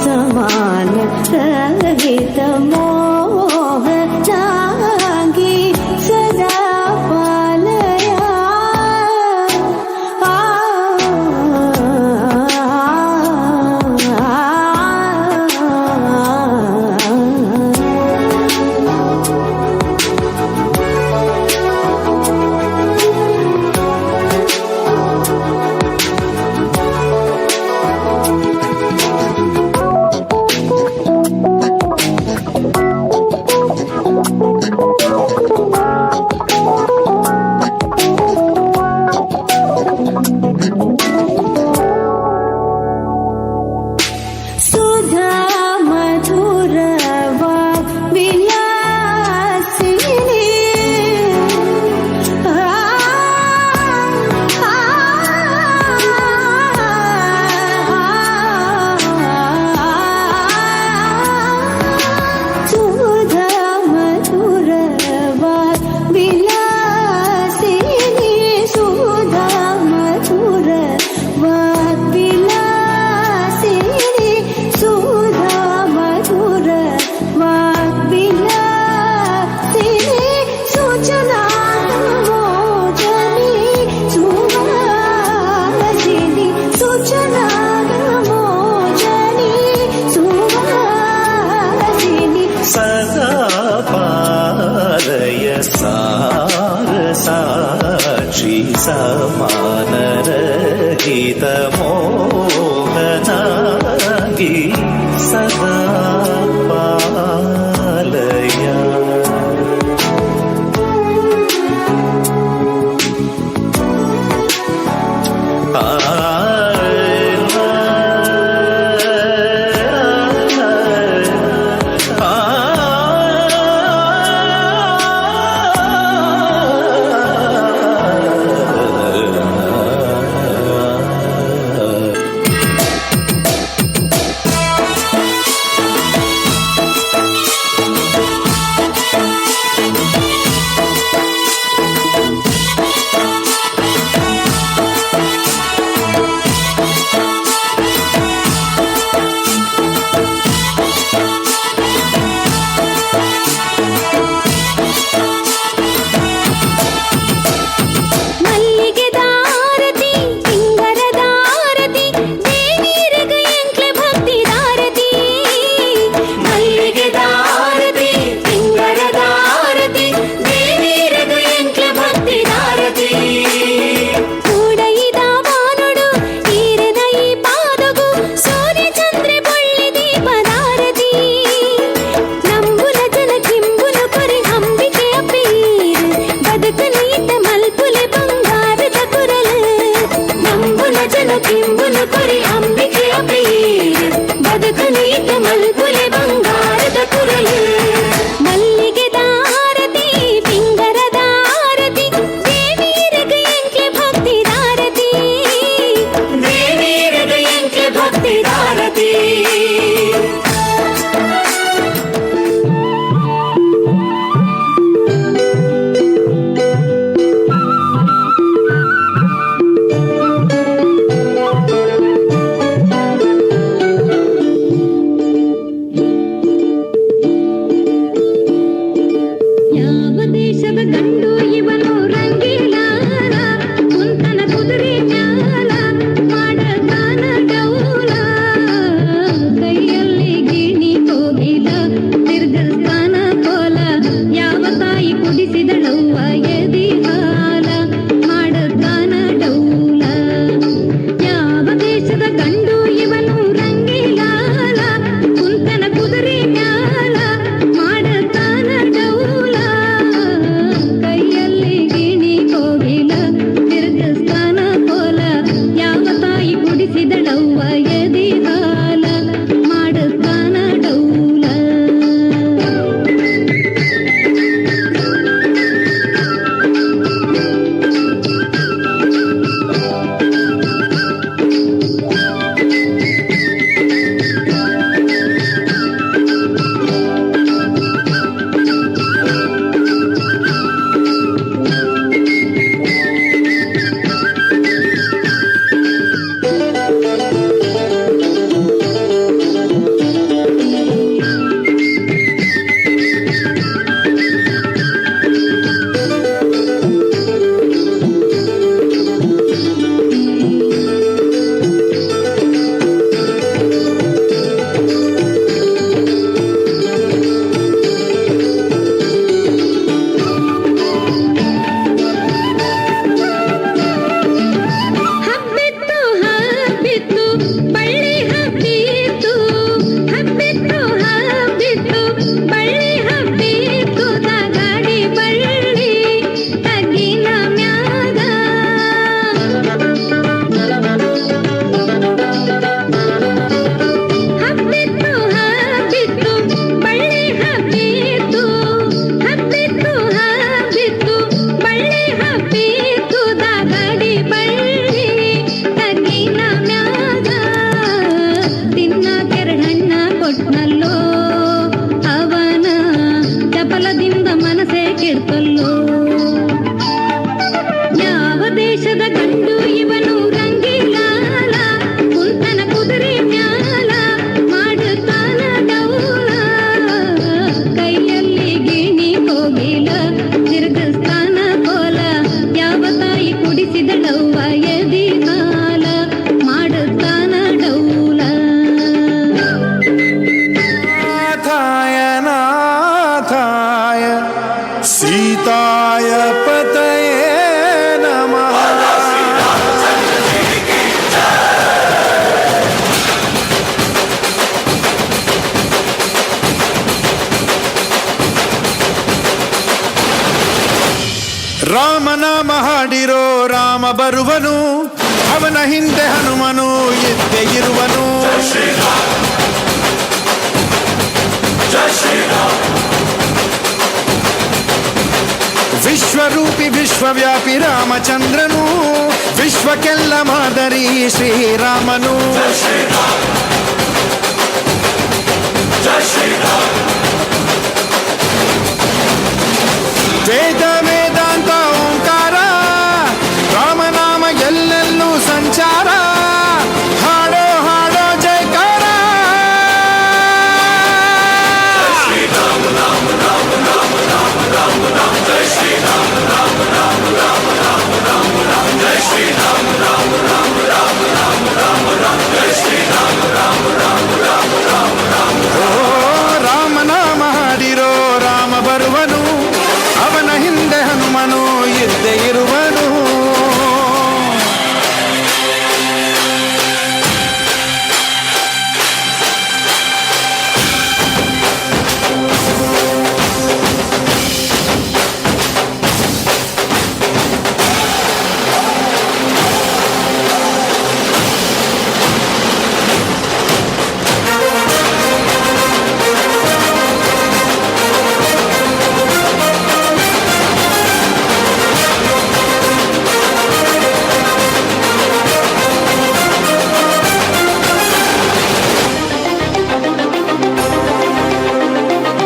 समान ಸಾಕ್ಷಿ ಸಮಾನರಹಿತ ಮೋಹನಾಗಿ ಸದಾ ಪಾಲಯ. ಆ. ರಾಮನಾಮ ಹಾಡಿರೋ ರಾಮ ಬರುವನು, ಅವನ ಹಿಂದೆ ಹನುಮನು ಇದ್ದೇ ಇರುವನು. ವಿಶ್ವರೂಪಿ ವಿಶ್ವವ್ಯಾಪಿ ರಾಮಚಂದ್ರನು, ವಿಶ್ವಕ್ಕೆಲ್ಲ ಮಾದರಿ ಶ್ರೀರಾಮನು. ವೇದ ವೇದಾಂತ ಓಂಕಾರ, ರಾಮನಾಮ ಎಲ್ಲೆಲ್ಲೂ ಸಂಚಾರ. ಹಾಡೋ ಹಾಡೋ ಜಯಕಾರ. ಓ ರಾಮನಾಮ ಹಾಡಿರೋ ರಾಮ ಬರುವನು, ಅವನ ಹಿಂದೆ ಹನುಮನು ಇದ್ದೇ ಇರುವನು.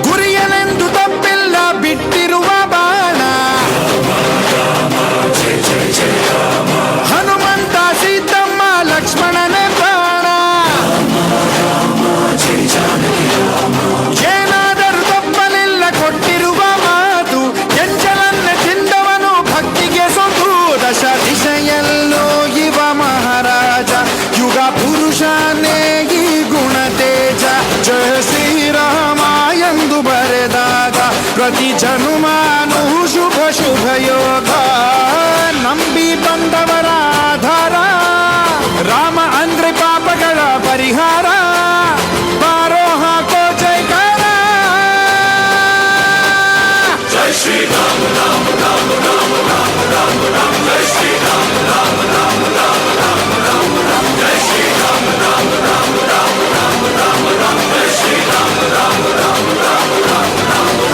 ಗುರಿಯಲೆಂದು ತಪ್ಪಿಲ್ಲ ಬಿಟ್ಟಿರುವ ಬಾಣ, ಹನುಮಂತ ಸೀತಮ್ಮ ಲಕ್ಷ್ಮಣನೇ ಪ್ರಾಣ. ಏನಾದರೂ ತಪ್ಪಲಿಲ್ಲ ಕೊಟ್ಟಿರುವ ಮಾತು, ಎಂಜಲನ್ನೇ ತಿಂದವನು ಭಕ್ತಿಗೆ ಸೊತು. ದಶ ದಿಶೆಯಲ್ಲೂ ಇವ ಮಹಾರಾಜ, ಯುಗ ಪುರುಷನೇ ಈ ಗುಣ ತೇಜ. ಜಯ ಶ್ರೀರಾಮ ಎಂದು ಬರೆದಾಗ ಪ್ರತಿ ಜನುಮಾನು ಶುಭ ಶುಭ ಯೋಗ. ನಂಬಿ ಬಂದವರ ಆಧಾರ ರಾಮ ಅಂದ್ರೆ ಪಾಪಗಳ ಪರಿಹಾರ. ಬಾರೋ ಹಾಕೋ ಜಯಕಾರ.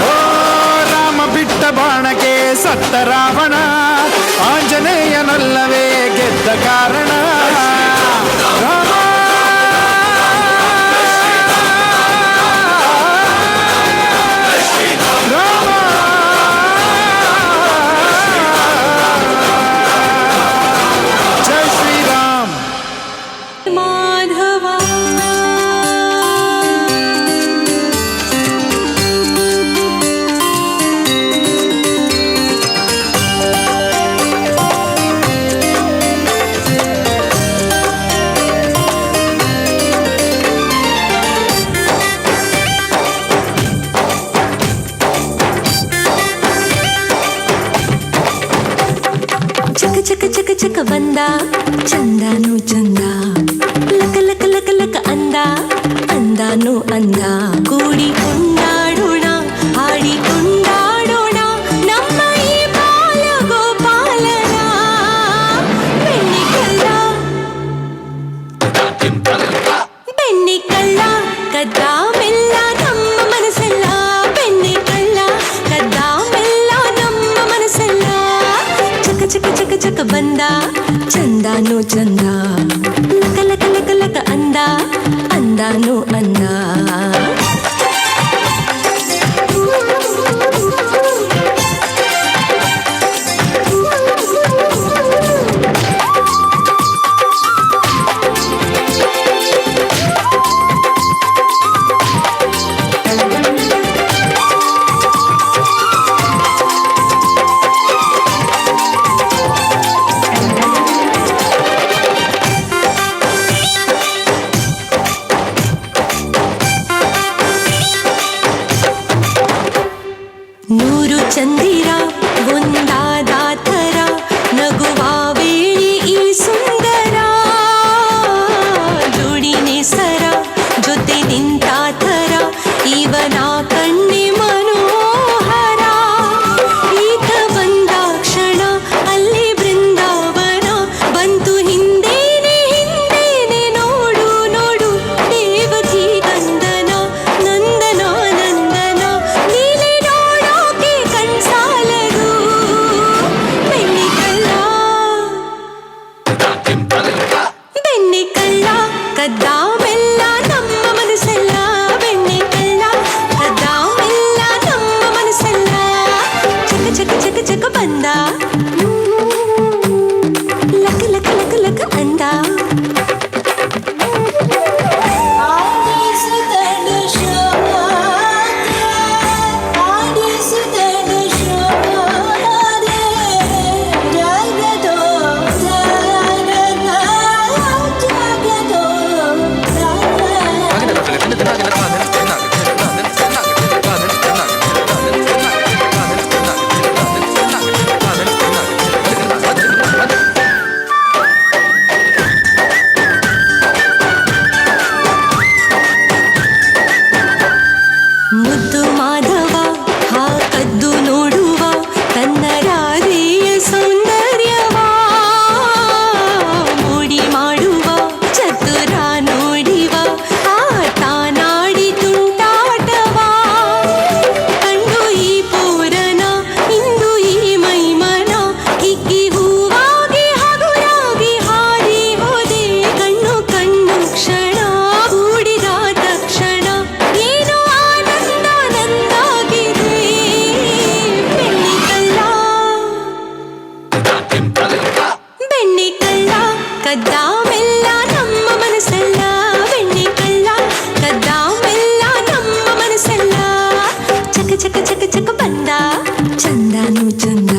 ಓ ರಾಮ ಬಿಟ್ಟ ಬಾಣಕ್ಕೆ ಸತ್ತ ರಾವಣ, ಆಂಜನೇಯನಲ್ಲವೇ ಗೆದ್ದ ಕಾರಣ. ರಾಮ ರಾಮ ಜೈ ಶ್ರೀರಾಮ್. ಮಾಧವ ಚಕ ಚಕ ಚಕ ಚಕ ಬಂದ ಚಂದಾನು ಚಂದ, ಲಕ ಲಕ ಲಕ ಲಕ ಅಂದ ಅಂದಾನು ಅಂದ. ಕೂಡಿ ಕೊಂಡಾಡೋಣ ಹಾಡಿ ಕೊಂಡಾಡೋಣ ನಮ್ಮ ಈ ಬಾಲ ಗೋಪಾಲನ. ಬೆಣ್ಣೆ ಕಳ್ಳ ಬೆಣ್ಣೆ ಕಳ್ಳ ಕದ್ದ ಮೆಲ್ಲ ನಮ್ಮ ಮನಸ್ಸೆಲ್ಲ, ಬೆಣ್ಣೆ ಕಳ್ಳ ಕದ್ದ ಮೆಲ್ಲ ನಮ್ಮ ಮನಸ್ಸೆಲ್ಲ. ಚಕ ಚಕ ಚಕ ಚಕ ಬಂದ ಚಂದಾನು ಚಂದ, ಲಕ ಲಕ ಲಕ ಲಕ ಅಂದ ಅಂದಾನು ಅಂದ. ಬೆಣ್ಣೆ ಕಳ್ಳ ಕದ್ದ ಮೆಲ್ಲ ನಮ್ಮ ಮನಸ್ಸೆಲ್ಲ, ಬೆಣ್ಣೆ ಕಳ್ಳ ಕದ್ದ ಮೆಲ್ಲ ನಮ್ಮ ಮನಸ್ಸೆಲ್ಲ. ಚಕ ಚಕ ಚಕ ಚಕ ಬಂದ ಚಂದಾನು ಚಂದ,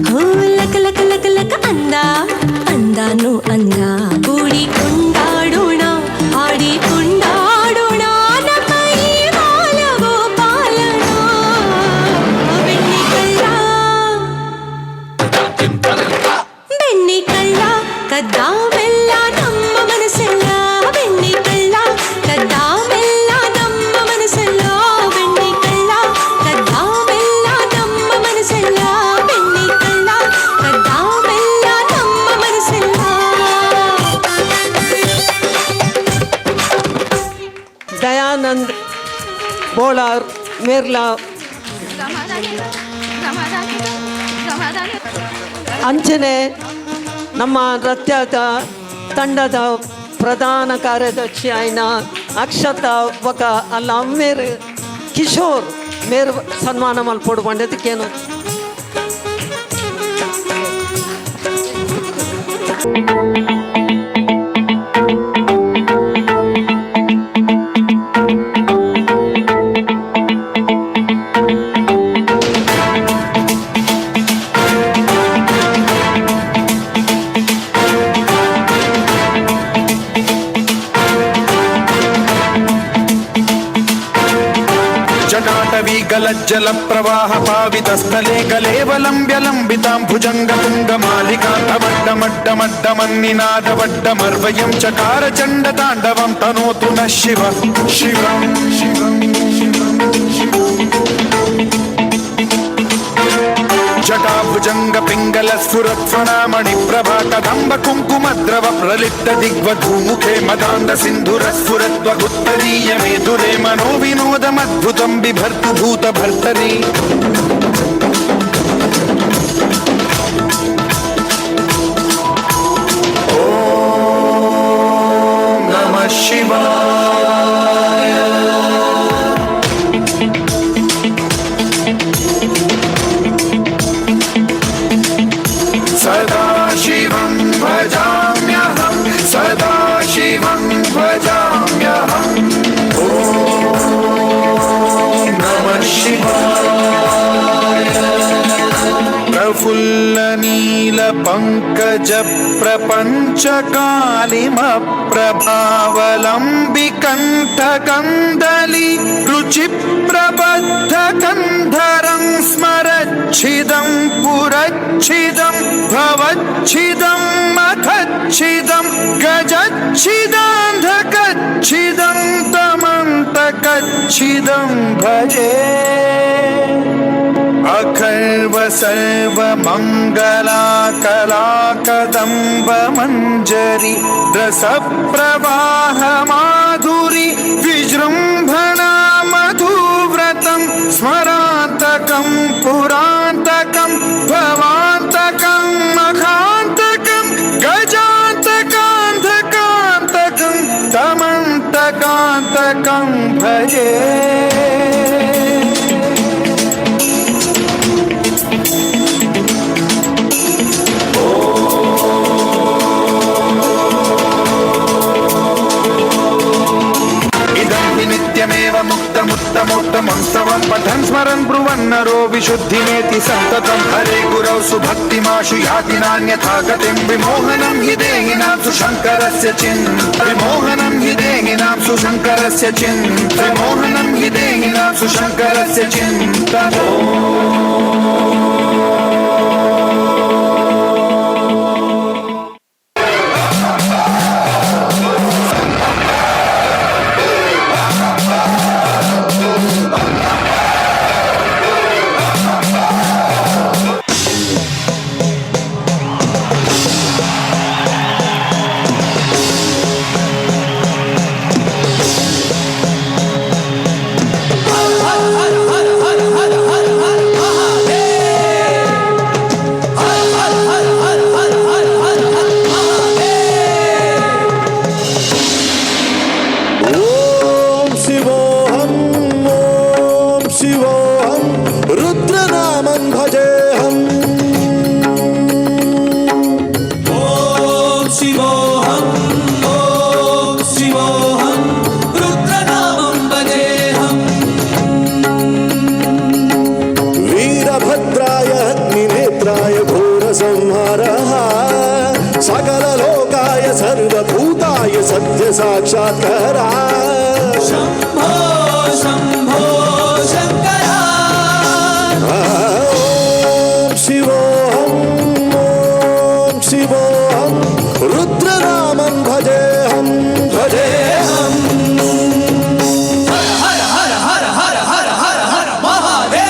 ಹೋ ಲಕ ಲಕ ಲಕ ಲಕ ಅಂದ ಅಂದಾನು ಅಂದ. ಕೂಡಿ ಕೊಂಡಾಡೋಣ, ಆಡಿ ಕೊಂಡಾಡೋಣ ನಮ್ಮ ಈ ಬಾಲ ಗೋಪಾಲನ. ಬೆಣ್ಣೆ ಕಳ್ಳ, ಬೆಣ್ಣೆ ಕಳ್ಳ ಕದ್ದ ಮೆಲ್ಲ ನಮ್ಮ ಮನಸ್ಸೆಲ್ಲ, ಬೆಣ್ಣೆ ಕಳ್ಳ ಕದ್ದ ಮೆಲ್ಲ ನಮ್ಮ ಮನಸ್ಸೆಲ್ಲ, ಬೆಣ್ಣೆ ಕಳ್ಳ ಕದ್ದ ಮೆಲ್ಲ ನಮ್ಮ ಮನಸ್ಸೆಲ್ಲ, ಬೆಣ್ಣೆ ಕಳ್ಳ ಕದ್ದ ಮೆಲ್ಲ ನಮ್ಮ ಮನಸ್ಸೆಲ್ಲ. ದಯಾನಂದ್ ಬೋಳಾರ್ ಮೇರ್ಲಾ ಅಂಚನೆ ನಮ್ಮ ನೃತ್ಯದ ತಂಡದ ಪ್ರಧಾನ ಕಾರ್ಯದರ್ಶಿ ಆಯ್ನ ಅಕ್ಷತಾ ಬೊಕ ಅಲ್ಲ ಅಮ್ಮೇರು ಕಿಶೋರ್ ಮೇರು ಸನ್ಮಾನ ಮಲ್ಪೊಡು ಪಂಡದಕ್ಕೇನು. ಜಟಾಟವಿ ಗಲಜ್ಜಲ ಪ್ರವಾಹ ಪಾವಿತ ಸ್ಥಲೆ ಕಲೇವಲಂಬ್ಯ ಲಂಬಿತಾಂ ಭುಜಂಗ ತುಂಗ ಮಾಲಿಕಾ ತವಡ್ಡ ಮಡ್ಡ ಮಡ್ಡ ಮನ್ನಿನಾದ ವಡ್ಡ ಮರ್ವಯಂ ಚಕಾರ ಚಂಡ ತಾಂಡವಂ ತನೋತು ನಃ ಶಿವ ಶಿವಂ ಶಿವಂ ಶಿವಂ ಶಿವಂ. ಜಟಾಭುಜಂಗ ಪಿಂಗಲ ಸ್ಫುರತ್ಫಣಾಮಣಿ ಪ್ರಭಾ ಕದಂಬ ಕುಂಕುಮದ್ರವ ಪ್ರಲಿಪ್ತ ದಿಗ್ವಧೂಮುಖೇ ಮದಾಂಧ ಸಿಂಧುರ ಸ್ಫುರತ್ವಗುತ್ತರೀಯ ಮೇಧುರೆ ಮನೋ ವಿನೋದಮದ್ಭುತಂ ಬಿಭರ್ತು ಭೂತ ಭರ್ತರಿ. ಓಂ ನಮಃ ಶಿವಾಯ. सदाशिवं भजाम्यहं, सदाशिवं भजाम्यहम्। ॐ नमः शिवाय। प्रफुल्लनीलपङ्कज प्रपञ्चकालिमप्रभावलम्बिकण्ठकन्दली रुचिप्रबद्धकन्धरं स्मरच्छिदं पुरच्छिदं भवच्छिदं मखच्छिदं गजच्छिदान्धकच्छिदं तमन्तकच्छिदं भजे। अखर्व सर्वमङ्गला कलाकदम्बमञ्जरी रसप्रवाह माधुरी विजृम्भणा मधुव्रतं स्मरान्तकं पुरान्तकं भवान्तकं मखान्तकं गजान्तकान्धकान्तकं तमन्तकान्तकं भजे। इदं हि नित्यमेव मुक्तमुत्तमोत्तमं स्तवं पठन् स्मरन् ब्रुवन्नरो विशुद्धिमेति सन्ततं। हरे गुरौ सुभक्तिमाशु याति नान्यथा गतिं, विमोहनं हि देहिनां सुशङ्करस्य चिन्त, विमोहनं हि देहिनां सुशङ्करस्य चिन्त, विमोहनं हि देहिनां सुशङ्करस्य चिन्त। ಹರ ಹರ ಹರ ಹರ ಹರ ಮಹಾದೇವ. ಸರ್ವಭೂತಾಯ ಸತ್ಯ ಸಾಕ್ಷಾತ್ಕಾರ. ಶಂಭೋ ಶಂಭೋ ಶಂಕರ. ಓಂ ಶಿವೋಹಂ, ಓಂ ಶಿವೋಹಂ, ರುದ್ರನಾಮಂ ಭಜೇಹಂ ಭಜೇಹಂ. ಹರ ಹರ ಹರ ಹರ ಹರ ಹರ ಹರ ಮಹಾದೇವ.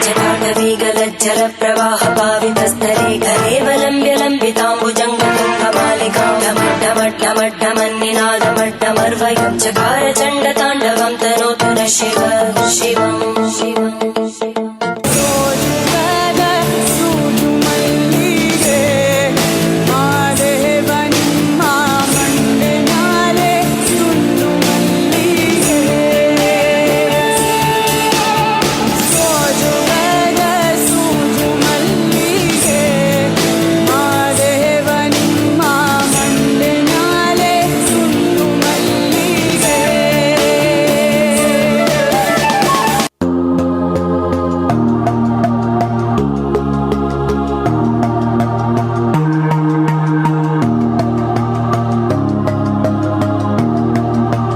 जटाटवीगलज्जलप्रवाहपावितस्थले कलेवलम्ब्य लम्बिताम्बुजङ्गतुङ्गमालिकां ढमड्ढमड्ढमड्ढमन्निनादमड्ढमर्वयं चकार चण्डताण्डवं तनोतु नः शिव शिवं शिवम्.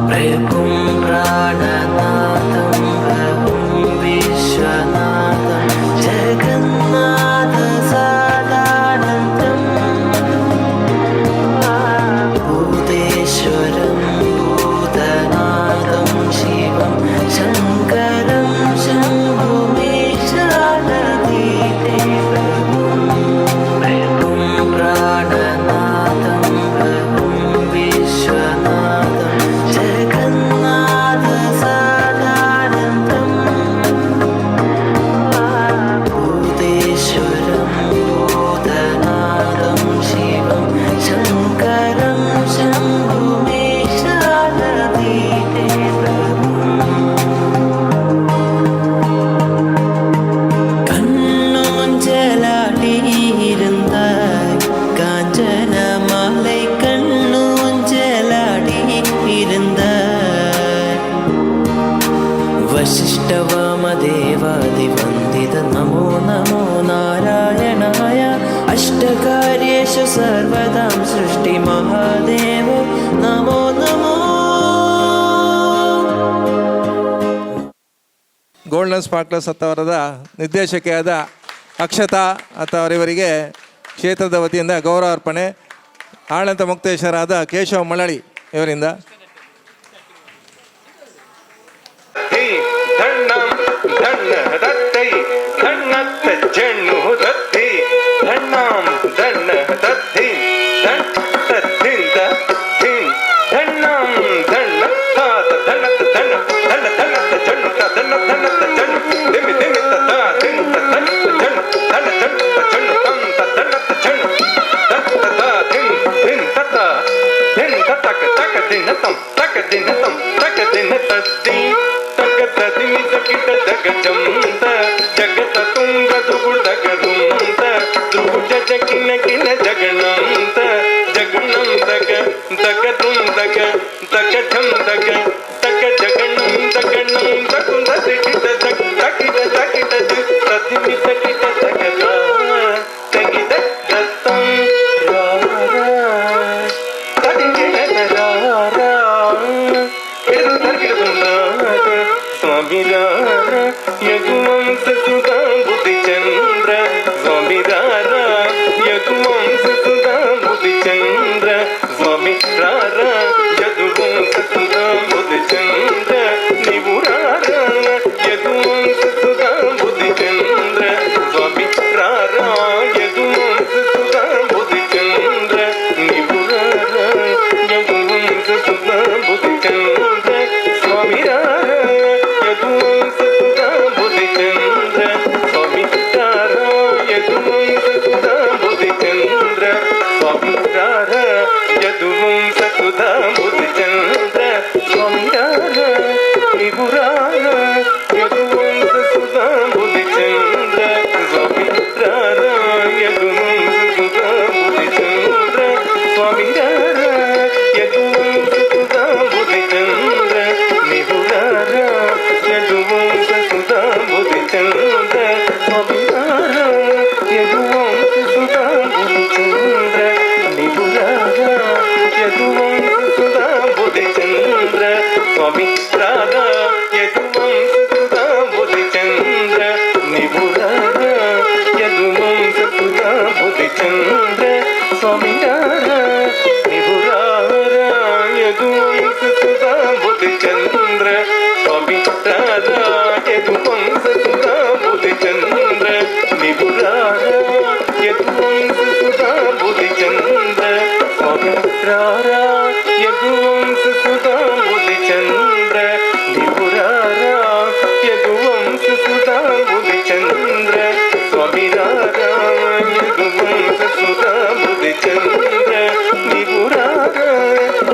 പ്രഭും പ്രാണനാഥം പ്രഭും വിശ്വനാഥം ജഗന്നാഥ സാദാനന്ദം ഭൂതേശ്വരം ഭൂതനാഥം ശിവം ശങ്കരം ശംഭുമേശാനദീതേ പ്രഭും. പ്രഭും പ്രാണനാഥം പ്രഭും വിശ്വനാഥം ജഗന്നാഥ സാദാനന്ദം ഭൂതേശ്വരം ഭൂതനാഥം ശിവം ശങ്കരം ശംഭുമേശാനദീതേ പ്രഭും. കണ്ണൂഞ്ചലാടിയിരുന്നാய் കാഞ്ചന മാலை കണ്ണൂഞ്ചലാടി ഇരുന്നാய். വശിഷ്ഠവാമദേവാദി വന്ദിത നമോ നമോ നാരായണായ. അഷ്ടകാര്യേഷു സർവദാം സൃഷ്ടി മഹാദേവ നമോ നമോ. ಗೋಲ್ಡನ್ ಸ್ಪಾರ್ಕ್ಲರ್ಸ್ ಅತ್ತವರದ ನಿರ್ದೇಶಕಿಯಾದ ಅಕ್ಷತಾ ಅತ್ತವರಿವರಿಗೆ ಕ್ಷೇತ್ರದ ವತಿಯಿಂದ ಗೌರವ ಅರ್ಪಣೆ ಆಳಂತ ಮುಕ್ತೇಶ್ವರಾದ ಕೇಶವ ಮಳಳಿ ಇವರಿಂದ. ಧಣ್ಣಂ ಧಣ್ಣ ದತ್ತೈ ಧಣ್ಣತ್ತ ಜಣ್ಣು ದತ್ತಿ ಧಣ್ಣಾಂ ಧಣ್ಣ ದತ್ತಿ ಧಣ್ಣ ಧಿನ್ ಧಣ್ಣಾಂ ಧಣ್ಣ ತಾತ ಧಣ್ಣತ್ತ ಧಣ್ಣ ಧಣ್ಣ ಧಣ್ಣತ್ತ ಜಣ್ಣು ತ ಧಣ್ಣ ಧಣ್ಣತ್ತ ಜಣ್ಣು ದಿಮ್ಮಿ ದಿಮ್ಮಿ ತ ತ ದಿಂ ತ ಧಣ್ಣ ಜಣ್ಣು ಧಣ್ಣ ಜಣ್ಣು ತ ಜಣ್ಣು ತಂ ತ ಧಣ್ಣತ್ತ ಜಣ್ಣು ದತ್ತ ತ ಧಿನ್ ಧಿನ್ ತತ ಧಿನ್ ತಕ ತಕ ದಿನ ತಂ ತಕ ದಿನ ತಂ ತಕ ದಿನ ತದ್ದಿ ತಕ ತದಿಮಿ ತಕಿಟ ಜಗ ಜಂತ ಜಗತ ತುಂಗ ದುಗುಡಗ ದುಂತ ದ್ರುಜ ಜಕಿನ ಕಿನ ಜಗಣಂತ ಜಗಣಂ ದಗ ದಗ ದುಂ ದಗ ದಗ ಢಂ ದಗ ತಕ ಜಗಣಂ ದಗಣಂ ದಗುಂದ ದಿಟಿತ ದಗ ತಕಿಟ ತಕಿಟ ತದಿಮಿ ತಕಿಟ ತಗತ ತಗಿದ ದತ್ತಂ ರಾ ರಾ ತದಿಗಿನ ರಾ ರಾ. రారా యదువంశ సుధాంబుధి చంద్ర నీవు రారా యదువంశ సుధాంబుధి చంద్ర స్వామి రారా యదువంశ సుధాంబుధి చంద్ర నీవు రారా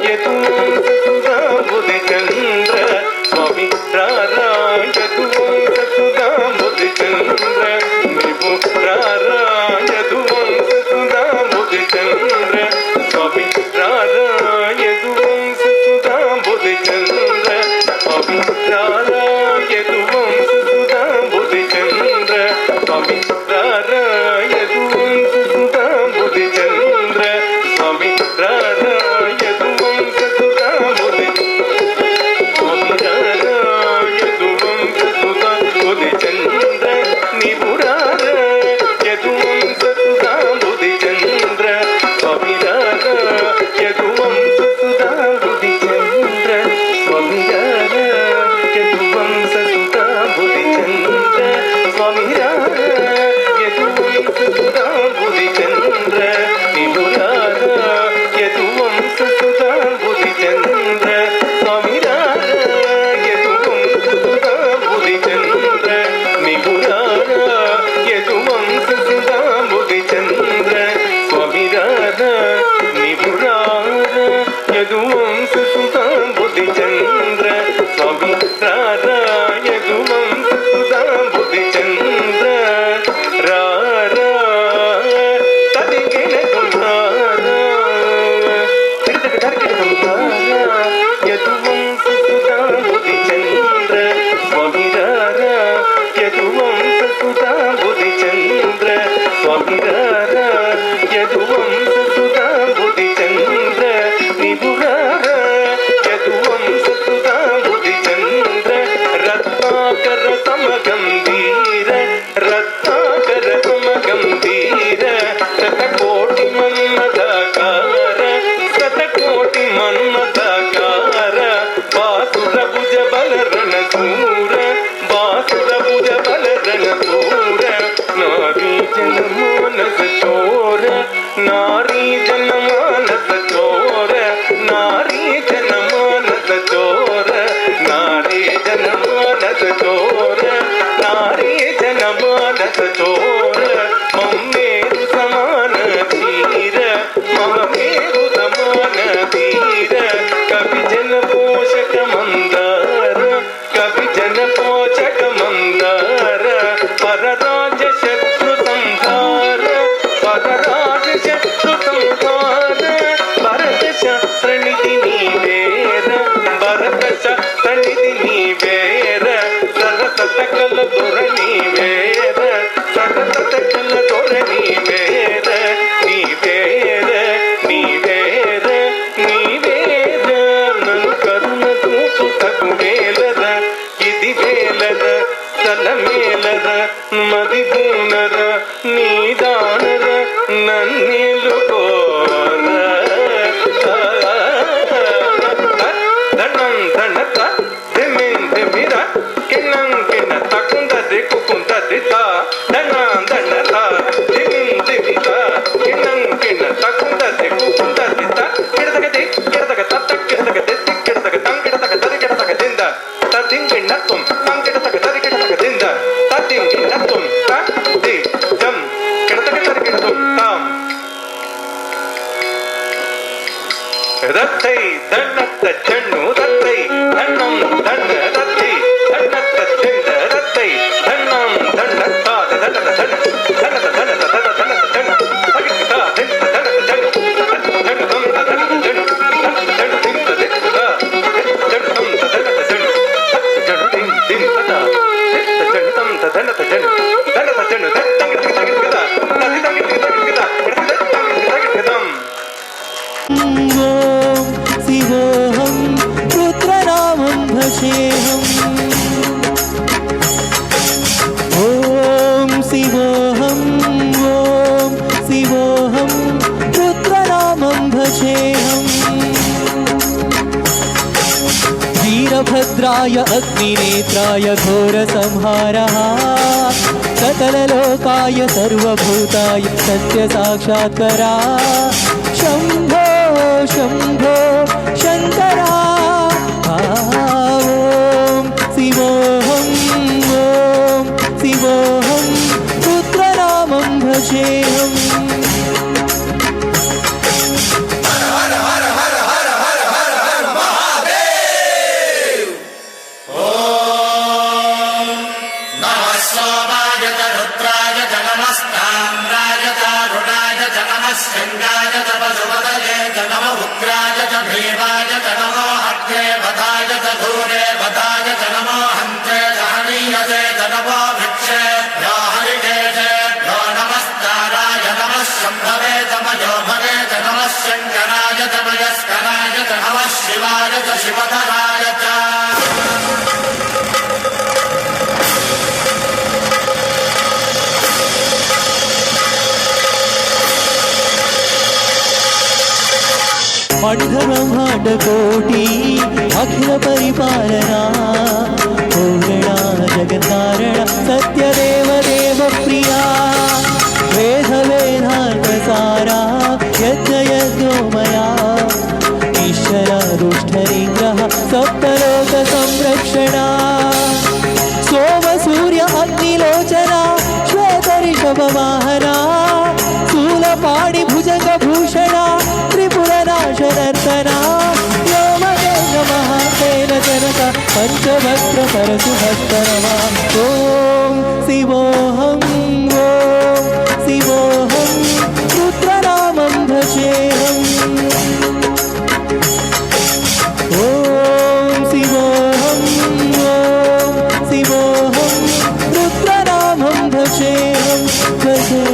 యదువంశ సుధాంబుధి చంద్ర స్వామి రారా యదువంశ సుధాంబుధి చంద్ర నీవు రారా యదువంశ సుధాంబుధి చంద్ర స్వామి రారా యదువంశ సుధాంబుధి చంద్ర స్వామి రారా యదువంశ సుధాంబుధి చంద్ర స్వామి రారా యదువంశ సుధాంబుధి చంద్ర స్వామి రారా యదువంశ సుధాంబుధి స్వామి రారా యదువంశ సుధాంబుధి చంద్ర నీవు రారా యదువంశ సుధాంబుధి చంద్ర స్వామి రారా యదువంశ సుధాంబుధి చంద్ర స్వామి రారా యదువంశ సుధాంబుధి చంద్ర స్వామి రారా యదువంశ సుధాంబుధి చంద్ర నీవు రారా యదువంశ సుధాంబుధి చంద్ర స్వామి రారా యదువంశ సుధాంబుధి చంద్ర నీవు రారా యదువంశ సుధాంబుధి చంద్ర స్వామి రారా నీవు రారా యదువంశ సుధాంబుధి చంద్ర స్వామి రారా యదువంశ సుధాంబుధి చంద్ర రారా తదిగిన రారా యదువంశ సుధాంబుధి చంద్ర స్వామి రారా యదువంశ సుధాంబుధి చంద్ర స్వామి రారా యదువంశ సుధాంబుధి చంద్ర నీవు రారా యదువంశ సుధాంబుధి చంద్ర రత్నాకర సమగంభీర రత్నాకర సమగంభీర శతకోటి మన్మథాకార శతకోటి మన్మథాకార బాసుర భుజ బల రణసూర బాసుర భుజ బల రణసూర నారీ జన మానస చోర నారీ జన మానస చోర నారీ జన మానస చోర నారీ జన మానస చోర నారీ జన మానస చోర మమ్మేరు సమాన ధీర మమ్మేరు సమాన ధీర కవి జన పోషక మందార కవి జన పోషక మందార పరరాజ శత్రు సంహార పరరాజ శత్రు సంహార భరత శాస్త్రనిధి నీవేర భరత శాస్త్రనిధి నీవేర సరసత కల దొర నీవేర సరసత కల దొర నీవేర నీవేర నీవేర నీవేర నన్ను కరుణ చూపుటకు వేలర ఇది వేలర తలమేలర మది బూనర నీదానర నన్నేలుకోర ధనం ధనత ధిమిన్ ధిమిర కిన్నం కిన్న తకుంద దిక్కుంద దిత ధనం ధనత ధిమిన్ ధిమిత కిన్నం కిన్న తకుంద దిక్కుంద దిత కిడతక the కిడతక తత్త కిడతక the కిడతక తం కిడతక తరి కిడతక దింద తదిం కిన్న తుం తం కిడతక తరి కిడతక దింద తదిం కిన్న తుం త the జం కిడతక తరి కిడతుం తాం ರತ್ತೈ ದಣ್ಣತ್ತ ಚೆಣ್ಣು ರತ್ತೈ ದಣ್ಣಂ ದಣ್ಣ ರತ್ತೈ ದಣ್ಣತ್ತ ಚೆಂಡ ರತ್ತೈ ದಣ್ಣಂ ದಣ್ಣ ತಾದ ದಣ್ಣದ ದಣ್ಣ ದಣ್ಣದ ದಣ್ಣದ ದಣ್ಣ ದಣ್ಣದ ದಣ್ಣ ತಗಿತ್ತ ದಿಂತ ದಣ್ಣದ ಜಣ್ಣು ದಣ್ಣ ದಂ ದಣ್ಣದ ಜಣ್ಣು ದಣ್ಣ ದಿಂತ ದಿತ್ತ ಜಣ್ಣು ದಂ ದಣ್ಣದ ಜಣ್ಣು ಜಣ್ಣು ಡಿಂ ಡಿಂ ತದ ದಿತ್ತ ಜಣ್ಣು ದಂ ದಣ್ಣದ ಜಣ್ಣು ದಣ್ಣದ ಜಣ್ಣು ತಂಗಿ ತಂಗಿ ತಗಿ ತಗಿ ತಂಗಿ ತಂಗಿ ತಗಿ ತಂಗಿ ತಗಿ ತಂ. ॐ शिवोऽहं रुद्रनामं भजेऽहम्। ॐ शिवोऽहं ॐ शिवोऽहं रुद्रनामं भजेऽहम्। वीरभद्राय अग्निनेत्राय घोरसंहारः सकललोकाय सर्वभूताय सत्यसाक्षात्करा शम्भो शम्भो। शिवधराय च। ಅಂಡ ಬ್ರಹ್ಮಾಂಡ ಕೋಟಿ ಅಖಿಲ ಪರಿಪಾಲನಾ ಪೂರ್ಣ ಜಗತ್ತಾರಣ ಸತ್ಯ ದೇವ ದೇವ ಪ್ರಿಯ ವೇದ ವೇದಾಂತ ಸಾರ ಯಜ್ಞ ಯಜ್ಞೋಮಯ ಈಶ್ವರ ದುಷ್ಟ ನಿಗ್ರಹ ಸಪ್ತಲೋಕ ಸಂರಕ್ಷಣ ಸೋಮ ಸೂರ್ಯ ಅಗ್ನಿಲೋಚನ ಶ್ವೇತ ಋಷಭ ವಾಹನ ಶೂಲಪಾಣಿ ಭುಜಂಗ ಭೂಷಣ ತ್ರಿಪುರ ನಾಶನರ್ತನ ವ್ಯೋಮದೇವ ಮಹಾಸೇನ ಜನಕ ಪಂಚಭದ್ರ ಪರಶುಹಸ್ತ ನಮಃ. ಓಂ ಶಿವೋಹಂ ಓಂ ಶಿವೋಹಂ ರುದ್ರನಾಮಂ ಭಜೇಹಂ. ಓಂ ಶಿವೋಹಂ ಓಂ ಶಿವೋಹಂ ರುದ್ರನಾಮಂ ಭಜೇಹಂ ಭಜೇಹಂ.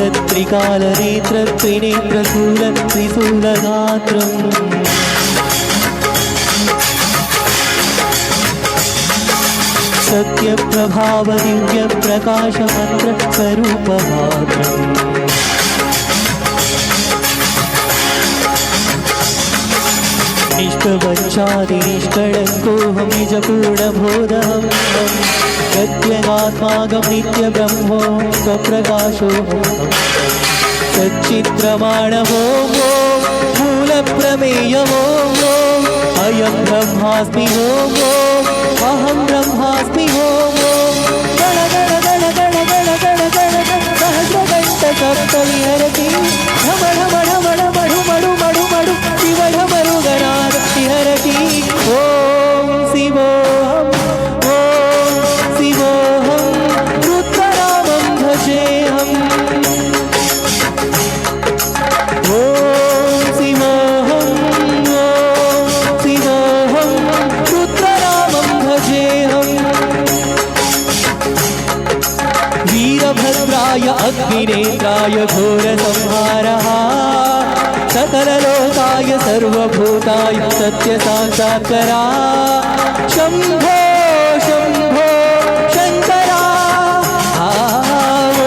ಕಾಲತ್ರಿಕಾಲನೇತ್ರ ತ್ರಿನೇತ್ರ ಶೂಲ ತ್ರಿಶೂಲಗಾತ್ರಂ ಸತ್ಯಪ್ರಭಾವ ದಿವ್ಯ ಪ್ರಕಾಶ ಮಂತ್ರ ಸ್ವರೂಪಗಾತ್ರಂ ನಿಷ್ಪ್ರಪಂಚಾದಿ ನಿಷ್ಕಳಂಕೋಹಂ ನಿಜಪೂರ್ಣಬೋಧಹಂ ಪ್ರತ್ಯಗಾತ್ಮಾಗಂ ನಿತ್ಯಬ್ರಹ್ಮೋ ಸ್ವಪ್ರಕಾಶೋಹಂ ಸಚ್ಚಿತ್ರಮಾಣವೋ ಓಂ ಮೂಲಪ್ರಮೇಯವೋ ಓಂ ಅಯಂ ಬ್ರಹ್ಮಾಸ್ಮಿ ಓಂ ಓಂ ಅಹಂ ಬ್ರಹ್ಮಾಸ್ಮಿ ಓಂ ಓಂ ಗಣ ಗಣ ಗಣ ಗಣ ಗಣ ಗಣ ಗಣ ಗಣ ಸಹಸ್ರಗಂಟ ಸಪ್ತ ವಿಹರತಿ ಢಮ ಢಮ ಢಮ ಢಮ ಢು ಮಡು ಮಡು ಮಡು ಶಿವ ಢಮರುಗನಾದ ವಿಹರತಿ. ಓಂ ಶಿವೋಹಂ ಓಂ ಶಿವೋಹಂ ರುದ್ರನಾಮಂ ಭಜೇಹಂ. ಓಂ ಶಿವೋಹಂ ಓಂ ಶಿವೋಹಂ ರುದ್ರನಾಮಂ ಭಜೇಹಂ. वीरभद्राय अग्निनेत्राय घोरसंहारः सकललोकाय सर्वभूताय सत्यसाक्षात्करा शम्भो शम्भो शङ्करा। ॐ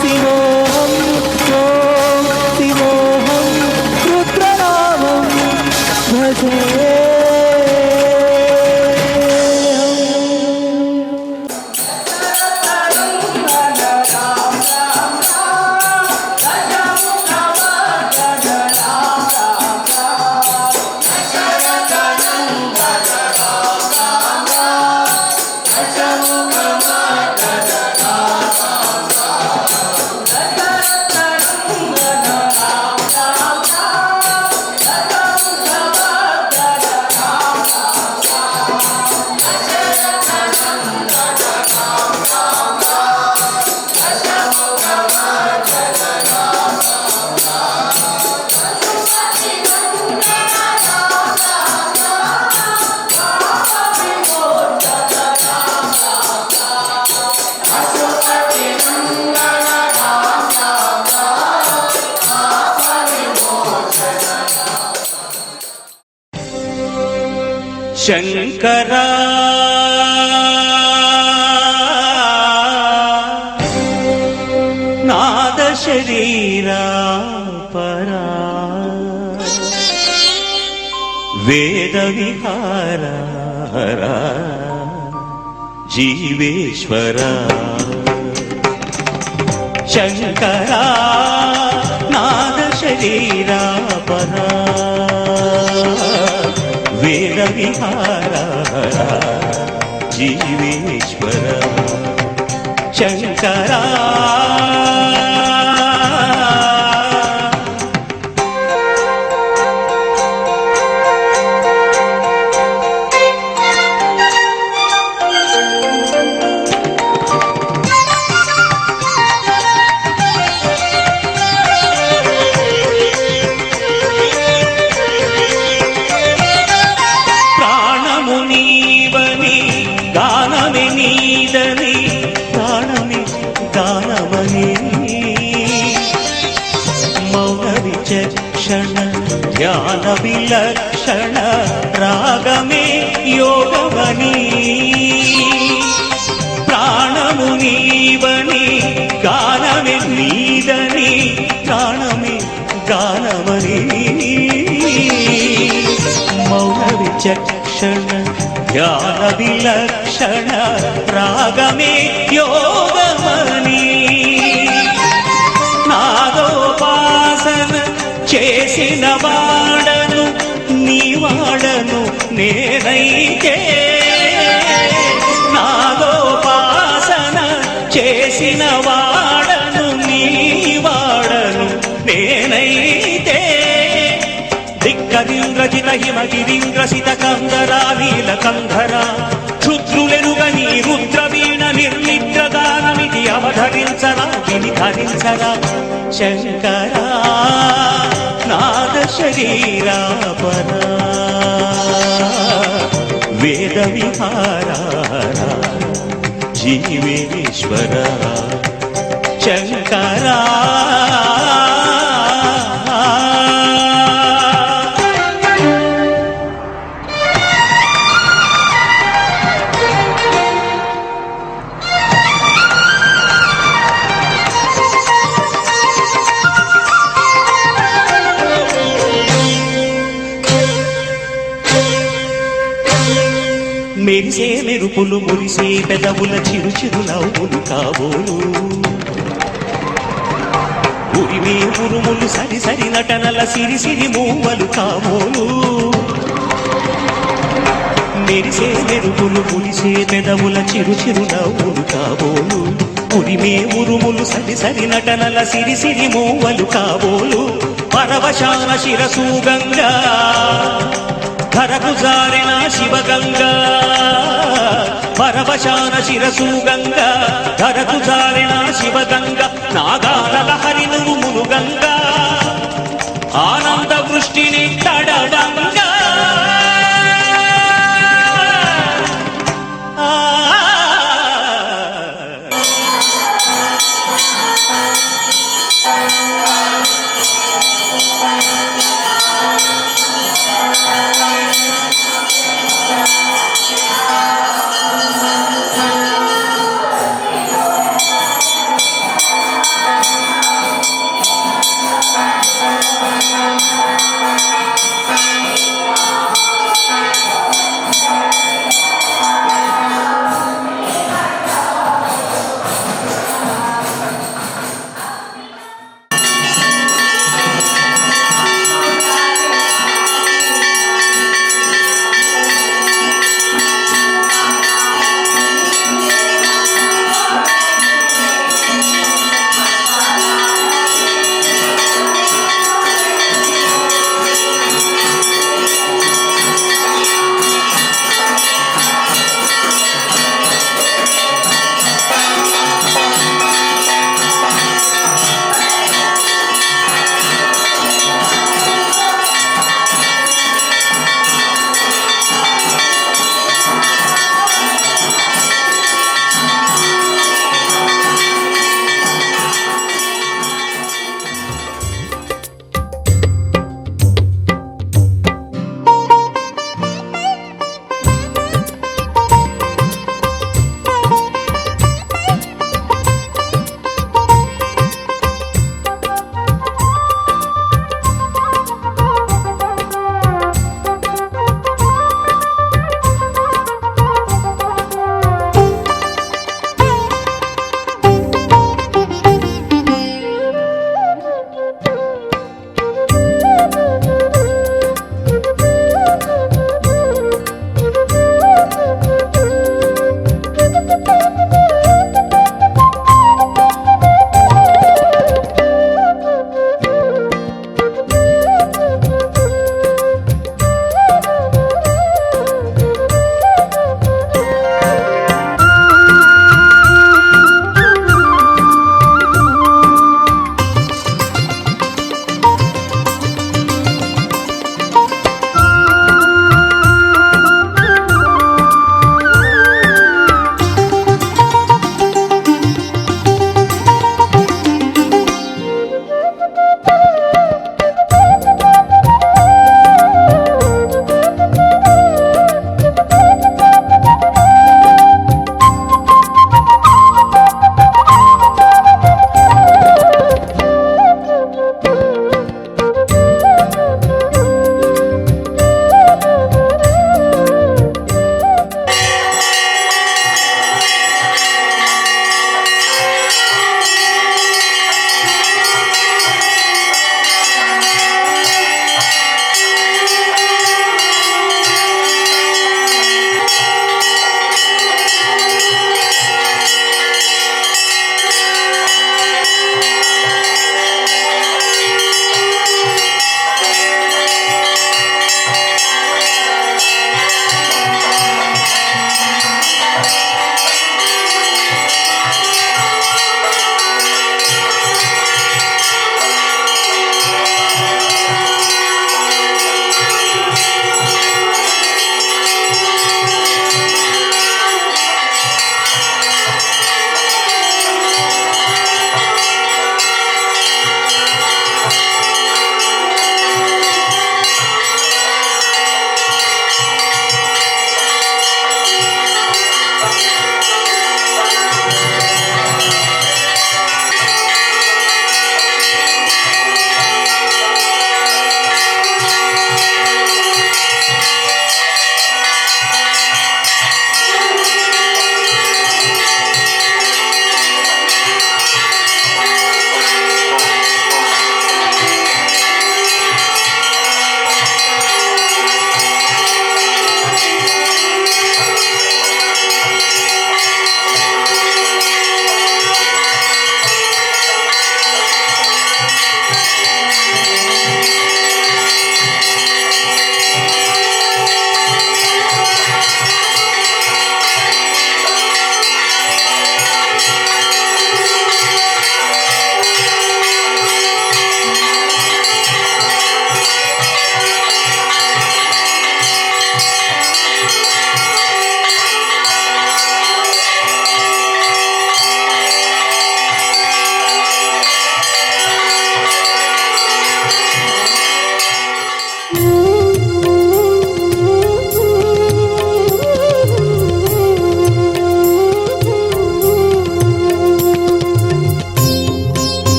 शिवोऽहं ॐ शिवोऽहं रुद्रनामं भजे। ಶಂಕರ ನಾದ ಶರೀರ ಪರ ವೇದ ವಿಹಾರ ಹರ ಜೀವೇಶ್ವರ ಶಂಕರ ನಾದ ಶರೀರ ಪರ ವೇದ ವಿಹಾರ ಜೀವೇಶ್ವರ ಶಂಕರ. ప్రాణము నీవని గానమే నీదని ప్రాణమే గానమని మౌన విచక్షణ ధ్యాన విలక్షణ రాగమే యోగమని ప్రాణము నీవని గానమే నీదని ప్రాణమే గానమని మౌన విచక్షణ ధ్యాన విలక్షణ రాగమే యోగమని నాదోపాసన చేసిన వాడను నీ వాడను నేనైతే నాదోపాసన చేసిన వాడను నీ వాడను నేనైతే ధిక్కరీంద్రజిత హిమగిరీంద్రసిత కందరా నీలకంధర క్షుద్రులెరుగని రుద్రవీణ నిర్నిద్రదానమిది అవధరించరా విని ధరించరా శంకరా నాద శరీరా పరా వేద విహారా జీవేశ్వర శంకరా. మెరిసే మెరుపులు మురిసే పెదవుల చిరు చిరు నవ్వులు కాబోలు ఉరిమే ఉరుములు సరి సరి నటనల సిరి సిరి మూవలు కాబోలు మెరిసే మెరుపులు మురిసే పెదవుల చిరు చిరు నవ్వులు కాబోలు ఉరిమే ఉరుములు సరి సరి నటనల సిరి సిరి మూవలు కాబోలు పరవశాన శిరసు గంగా ధరకు జారిన శివగంగా పరవశాన శిరసు గంగా ధరకు జారిన శివగంగా నాగాల హరి నువ్వు మునుగంగా ఆనంద వృష్టిని తడవంగా.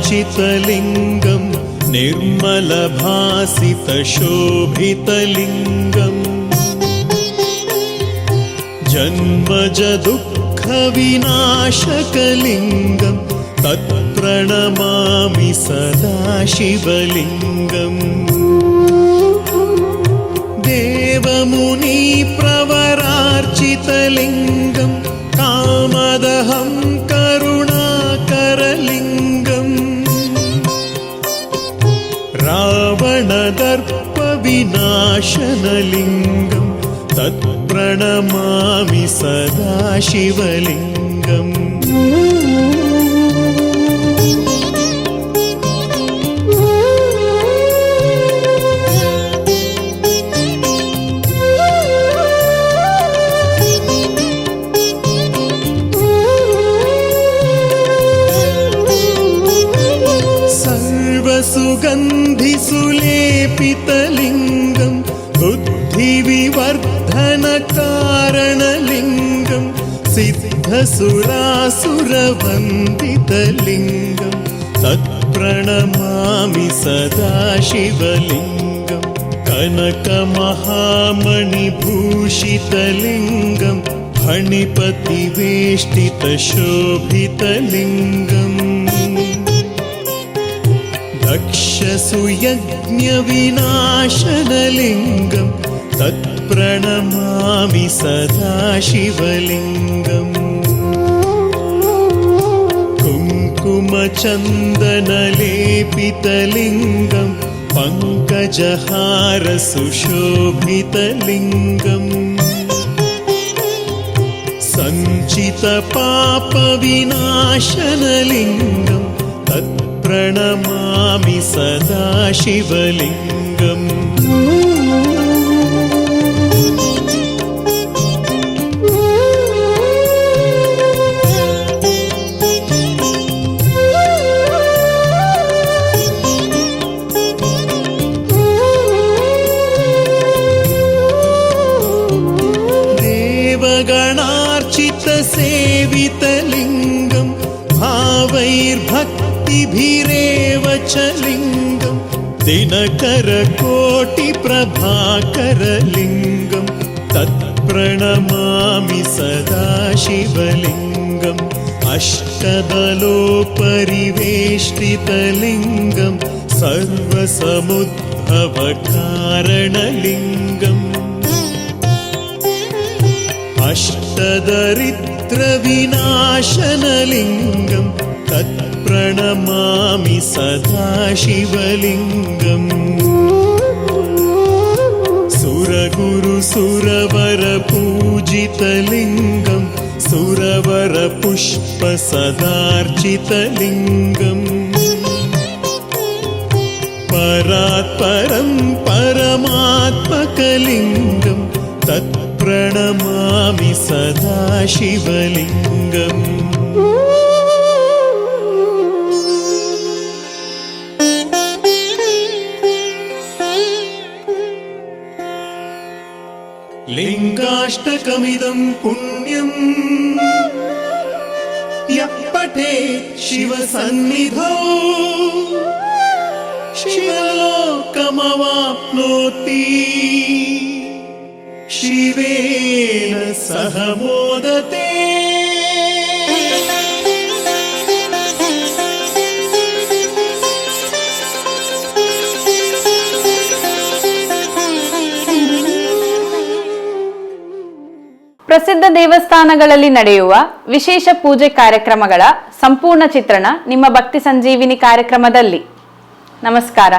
निर्मलार्चितलिङ्गं निर्मलभासितशोभितलिङ्गम् जन्मजदुःखविनाशकलिङ्गं तत्प्रणमामि सदा शिवलिङ्गम्। देवमुनिप्रवरार्चितलिङ्गं कामदहं करुणाकरलिङ्गम् रावणदर्पविनाशनलिङ्गं तत्प्रणमामि सदा शिवलिङ्गम्। सर्वसुगन्धिसुलेपितलिङ्गं बुद्धिविवर्धनकारणलिङ्गं सिद्धसुरासुरवन्दितलिङ्गं तत्प्रणमामि सदा शिवलिङ्गं। कनकमहामणिभूषितलिङ्गं फणिपतिवेष्टितशोभितलिङ्गम् दक्षसुयज्ञविनाशनलिङ्गं तत्प्रणमामि सदा शिवलिङ्गम्। कुङ्कुमचन्दनलेपितलिङ्गं पङ्कजहारसुशोभितलिङ्गम् सञ्चितपापविनाशनलिङ्गं तत्प्रणमामि सदा शिवलिङ्गम्। देवगणार्चितसेवितलिङ्गं भावैर्भक्तिभिरेव च लिङ्गं दिनकरकोटिप्रभाकरलिङ्गं तत्प्रणमामि सदा शिवलिङ्गम्। अष्टदलोपरिवेष्टितलिङ्गं सर्वसमुद्भवकारणलिङ्गम् अष्टदरिद्रविनाशनलिङ्गं तत्प्रणमामि सदा शिवलिङ्गम्। सुरगुरुसुरवरपूजितलिङ्गं सुरवरपुष्पसदार्चितलिङ्गम् परात्परं परमात्मकलिङ्गं तत्प्रणमामि सदा शिवलिङ्गम्। लिङ्गाष्टकमिदं पुण्यं यः पठेत् शिवसन्निधौ शिवलोकमवाप्नोति शिवेन सह मोदते। ಪ್ರಸಿದ್ಧ ದೇವಸ್ಥಾನಗಳಲ್ಲಿ ನಡೆಯುವ ವಿಶೇಷ ಪೂಜೆ ಕಾರ್ಯಕ್ರಮಗಳ ಸಂಪೂರ್ಣ ಚಿತ್ರಣ ನಿಮ್ಮ ಭಕ್ತಿ ಸಂಜೀವಿನಿ ಕಾರ್ಯಕ್ರಮದಲ್ಲಿ. ನಮಸ್ಕಾರ.